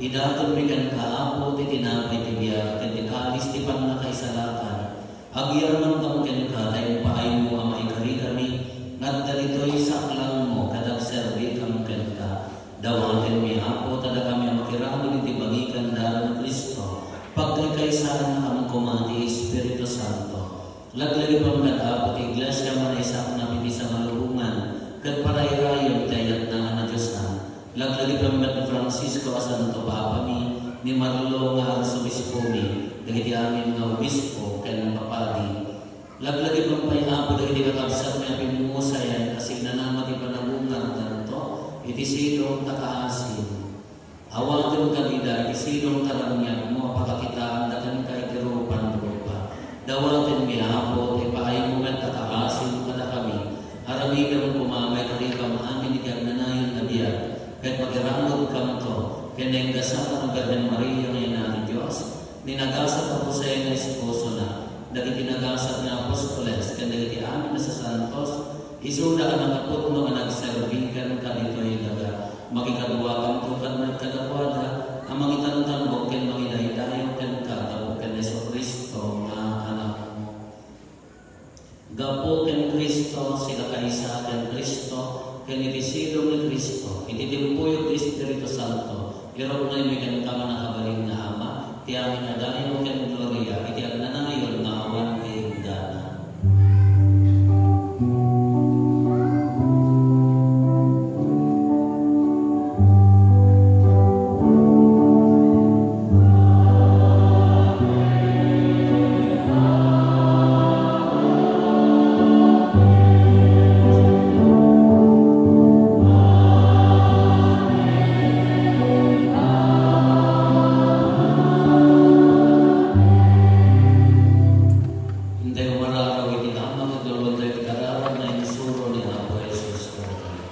Idatonmi kenka, Apo, ti tinapay ti biag ken ti kalis ti pannakaisalakan. Agyamankam kenka ta impaaymo a maikarikami nga adda ditoy saklangmo ket agserbikam kenka. Dawatenmi, Apo, ta dakami a makiramid iti bangikanda ken ni Cristo, pagkaykaysannakam koma ti Espiritu Santo. Laglagipem met, Apo, ti Iglesia a manaisaknap iti sangalubongan ket parairayem ti ayatna a nadiosan. Laglagipem met ni Francisco a Santo Papami, ni Marlo nga Arsobispomi, dagiti amin nga obispo ken papadi. Laglagipem pay, Apo, dagiti kakabsatmi a pimmusayan a signanama ti panagungangdanto iti sidong ta kaasim. Awatem kadida iti sidong ta raniagmo a pakakitaanda kenka iti rupan rupa. Dawatenmi, Apo, ta ipaaymo met a kaasim kadakami. Aramidem koma a maikarikam amin iti agnanayon a biag, ket makiramidkamto ken naingasatan a Birhen Maria nga Ina ti Dios, ni nagasat a Jose nga esposona, dagiti nagasat nga apostoles, ken dagiti amin a sasantos, isuda a nakapudno a nagserbi kenka ditoy daga. Makikaduakanto kadi met kadakuada a mangitantangbong ken mangidaydayaw kenka gapu ken Jesu-Cristo nga Anakmo. Gapu ken Cristo, sika kaysa ken Cristo, ken iti sidong ni Cristo, iti timpuyog ti Espiritu Santo, iruknoymi kenka, mannakabalin nga Ama, ti amin a dayaw ken gloria iti agnanayon nga awan ti inggana. Intayo mararaw iti Ama ket luluantayo iti kararuan nga insuro ni Apo Jesus kadatayo.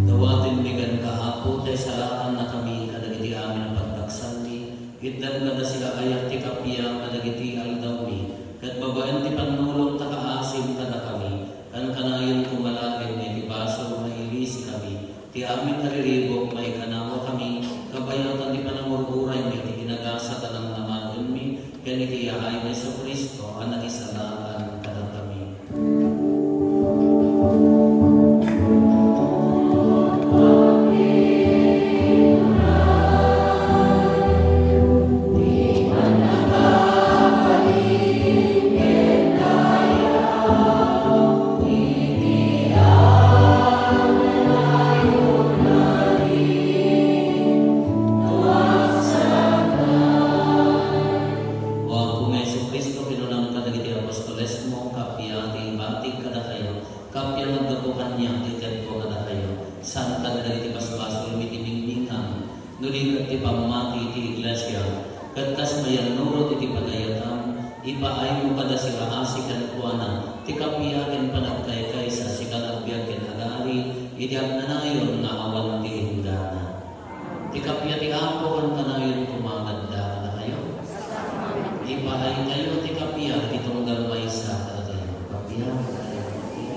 Dawatenmi kenka, Apo, ta isalakannakami kadagiti amin a pagdaksanmi. Itdem kadasika ayat ti kappia kadagiti aldawmi, ket babaen ti pannulong ta kaasim kadakami, kankanayon koma laeng nga iti basol nga ilisikami ti amin a riribuk, maikanawakami kabayatan ti panangur-uraymi iti kinagasat a namnamaenmi ken iti yaay ni Jesu-Cristo a nangisalakan kadakami. Naggapu kaniak ti itedko kadakayo, saan kadagiti basbasolmi ti ningningang, no di ket ti pammati ti iglesia, ket kas mayannurot iti pagayatam, ipaaymo kada siraasi kenkuana ti kappia ken panagkaykaysa, sika nga agbiag ken agari iti agnanayon nga awan ti inggana. Ti kappia ti Apo, kanayon koma nga adda kadakayo. Ipaaytayo ti kappia iti tunggal maysa kadakayo. Kappia, kappia, kappia.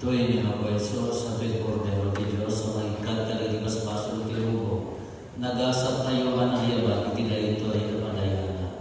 Adtoy ni Apo Jesus, adtoy ti Kordero ti Dios a mangikkat kadagiti basbasol ti lubong. Nagasat tayo a naayaban iti daytoy a padayanan.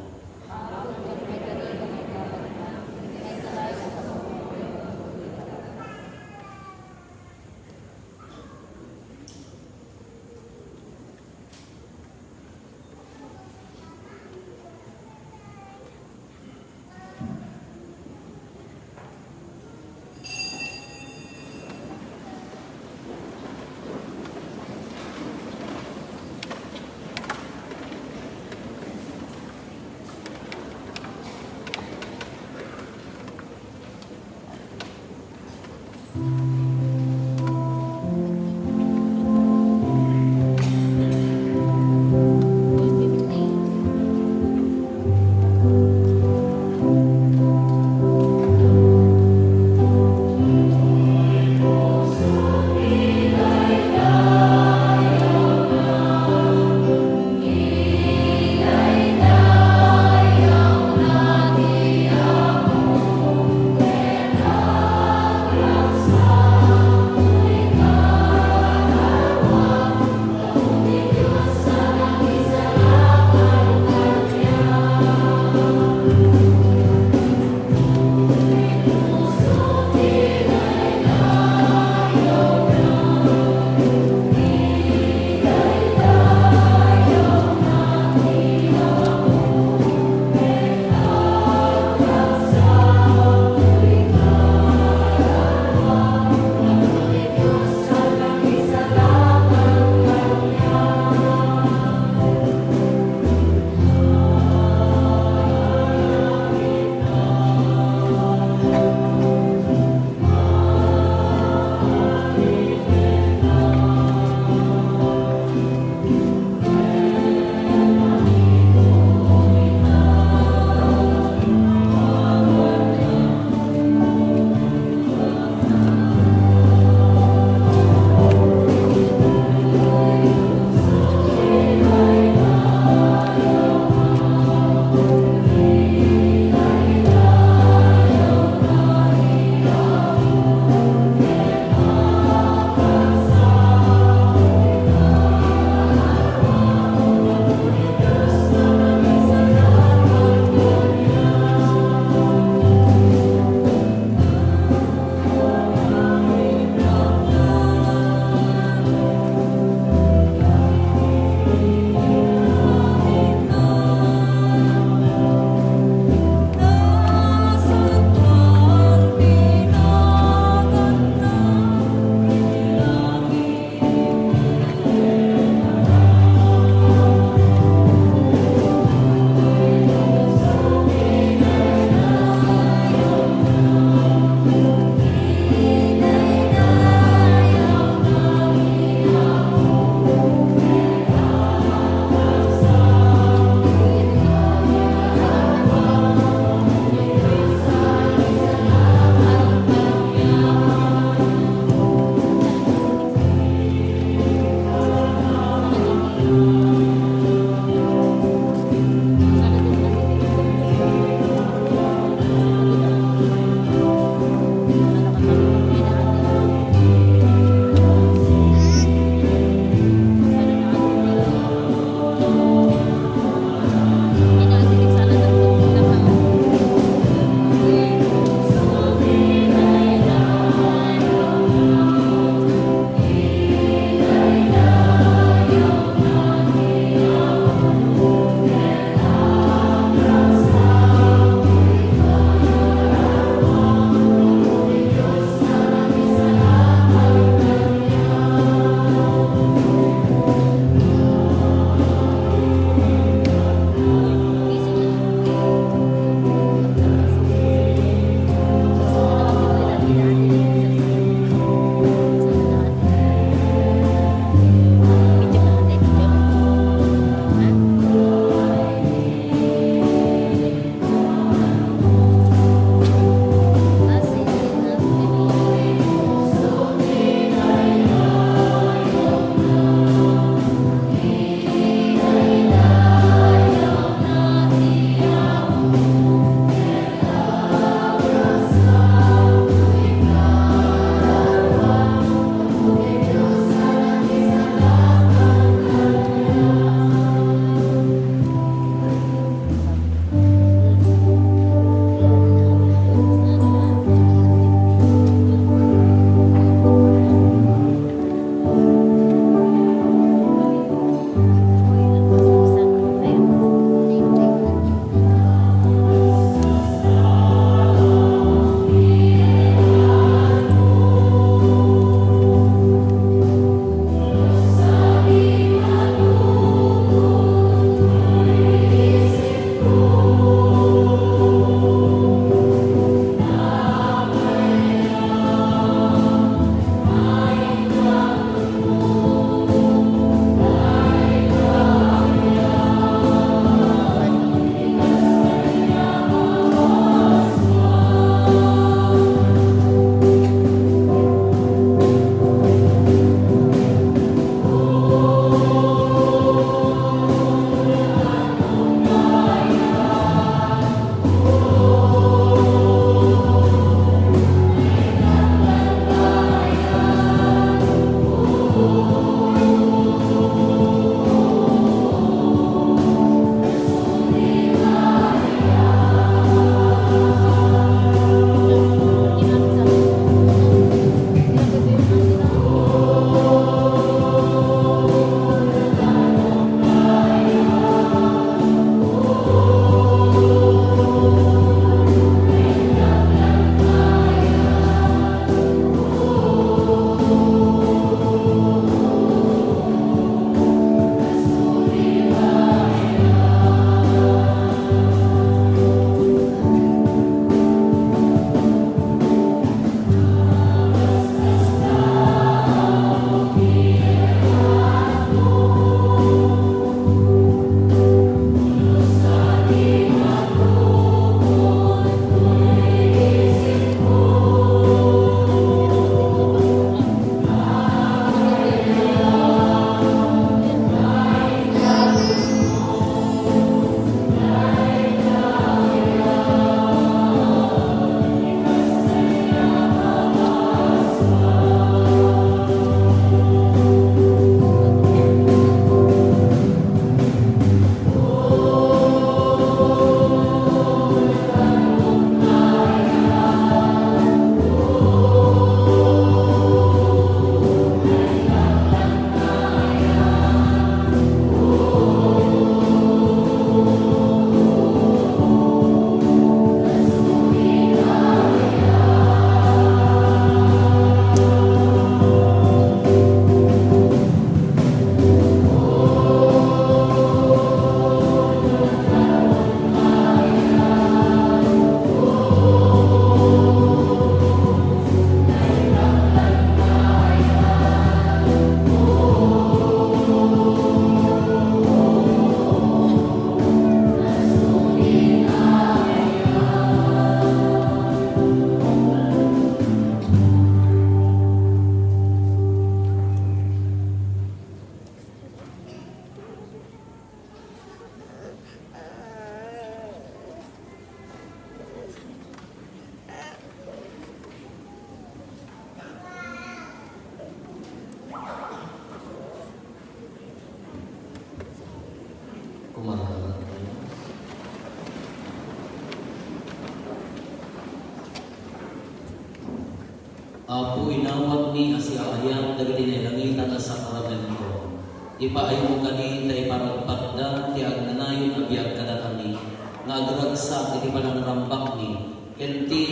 Apo, inawatmi a siaayat dagiti nailangitan a sakramento. Ipaaymo kadi ta iparagpatda ti agnanayon a biag kadakami nga agragsak iti panangrambakmi ken ti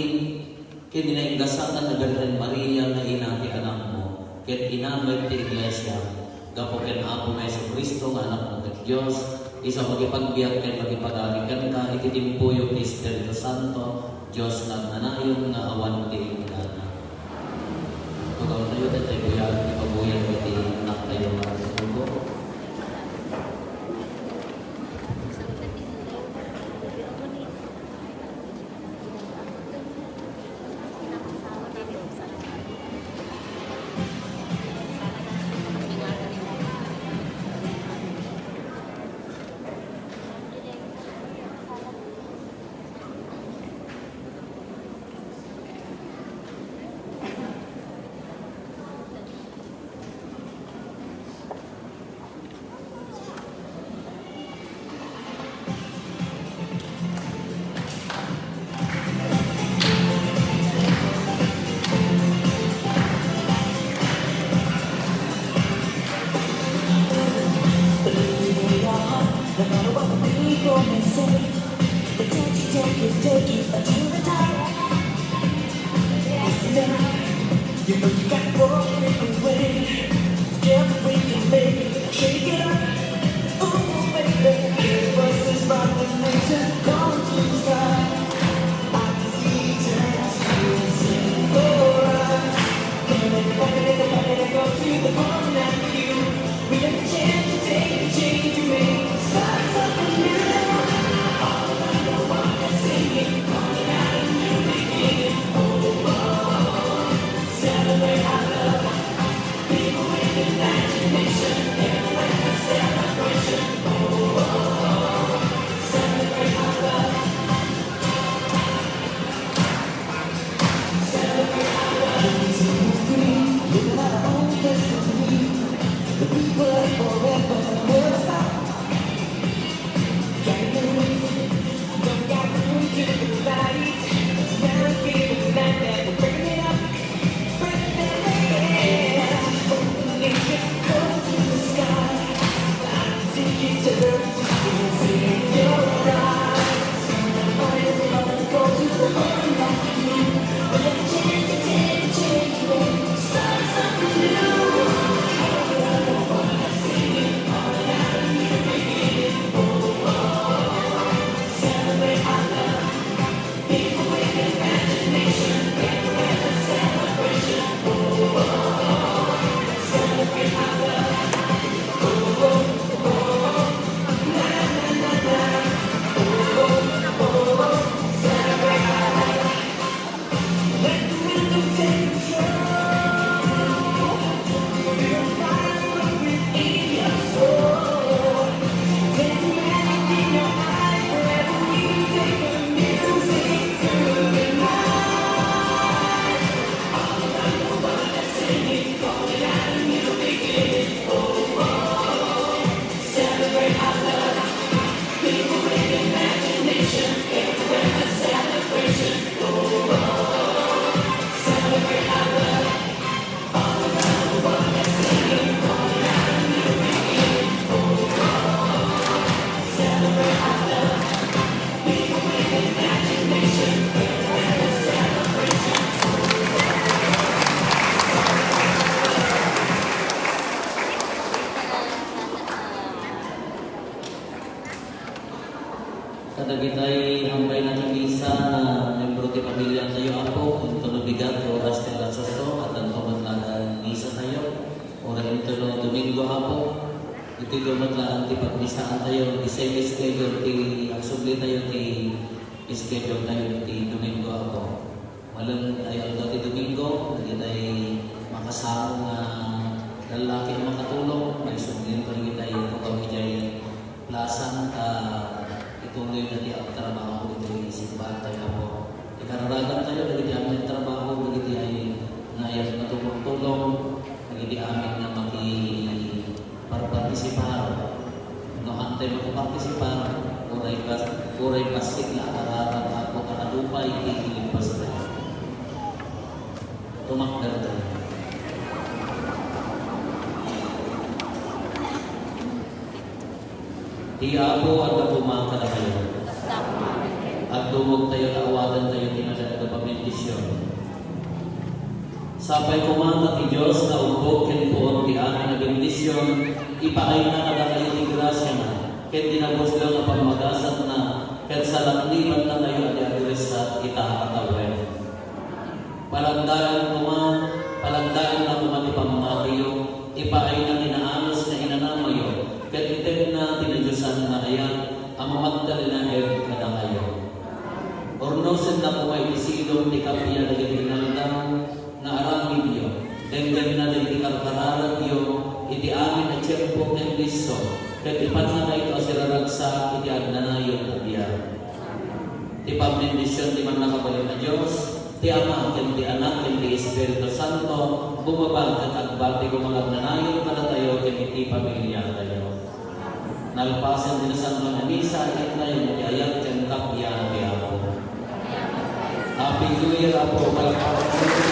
ken ni naingasatan a Birhen Maria nga ina ti Anakmo ket ina met ti Iglesia. Gapu ken Apomi a Jesu-Cristo nga Anakmo ket Dios, isu a makipagbiag ken makipagari kenka iti timpuyog ti Espiritu Santo, Dios nga agnanayon nga awan ti inggana. Tugawtayo, tayo buyagan ti paguyag iti anaktayo nga agtutubo. You know you got what we can win. Together we can make it. Shake it up. Ooh, baby. Voices from the nation come to the sky. I can see eternity in your eyes. Come on, everybody, everybody, go to the ball now. We got the chance to take a change to make. Start something new. All around the world, let's sing it. Calling out a new beginning. Oh, oh, oh. Celebrate our love. People with imagination. Everywhere a celebration. Oh, oh, oh. Celebrate our love. Celebrate our love. Living our own destiny. The people are forever never stop. Don't got room to the light. Now we feel the night that we're burning up. Burning up. Open it, go to the sky. I can see eternity in your eyes. Somebody, somebody, go to the heart of you. Let it change, change, change me. Start something new. Kadagitay hambay na ti misa nga membro ti pamiliatayo, Apo, intono bigat ti oras ti alas ocho, addanto met laeng misa tayo. Uray intono Domingo, Apo, itoy met laeng ti pagmisaantayo, ti same schedule ti agsubli tayo ti schedule tayo ti Domingo, Apo. Malem ti aldaw ti Domingo, dagitay makasamo nga lallaki a makatulong, maisublinto dagitay tugaw idiay plaza ta ituloyda ti agtrabaho iti simbaantayo, Apo. Ikararagantayo dagiti amin a trabaho, dagiti ay naayat nga tumultulong, dagiti amin nga maki- parpartisipar. No haantay makipartisipar, uray bas-, uray bassit nga agararan, Apo, ta adu pay ti ilipastayo. Rumakdan tayo. Ti Apo adda koma kadakayo. Agdumog tayo ta awaten tayo ti nadagdagit a bendision. Sapay koma ta ti Dios nga ubbog ken puon ti amin a bendision, ipaayna kadakayo ti grasiana ken ti nabuslo nga pammagasatna, ket salaknibanna tayo a di agresat ita a tawen. Palagdayan koma, palagdayanna koma ti pammatiyo, ipaayna ti naanus nga inanamayo, ket itedna ti nadiosan nga ayat a mamadtalinaed kadakayo. Urnosenna koma iti silong ti kappia dagiti inaldaw nga aramidyo, denggenna dagiti karkararatyo iti amin a tiempo ken disso, ket ipannakayto a siraragsak iti agnanayon a biag. Ti pagbendision ti Mannakabalin a Dios, ti Ama, ken ti Anak, ken ti Espiritu Santo, bumaba ket agbati koma nga agnanayon kadatayo ken iti pamiliatayo. Nalpasen ti Nasantoan a Misa, ket tayo ti ayat ken kappia ti Apo. Happy New Year, Apo. Palakpakan.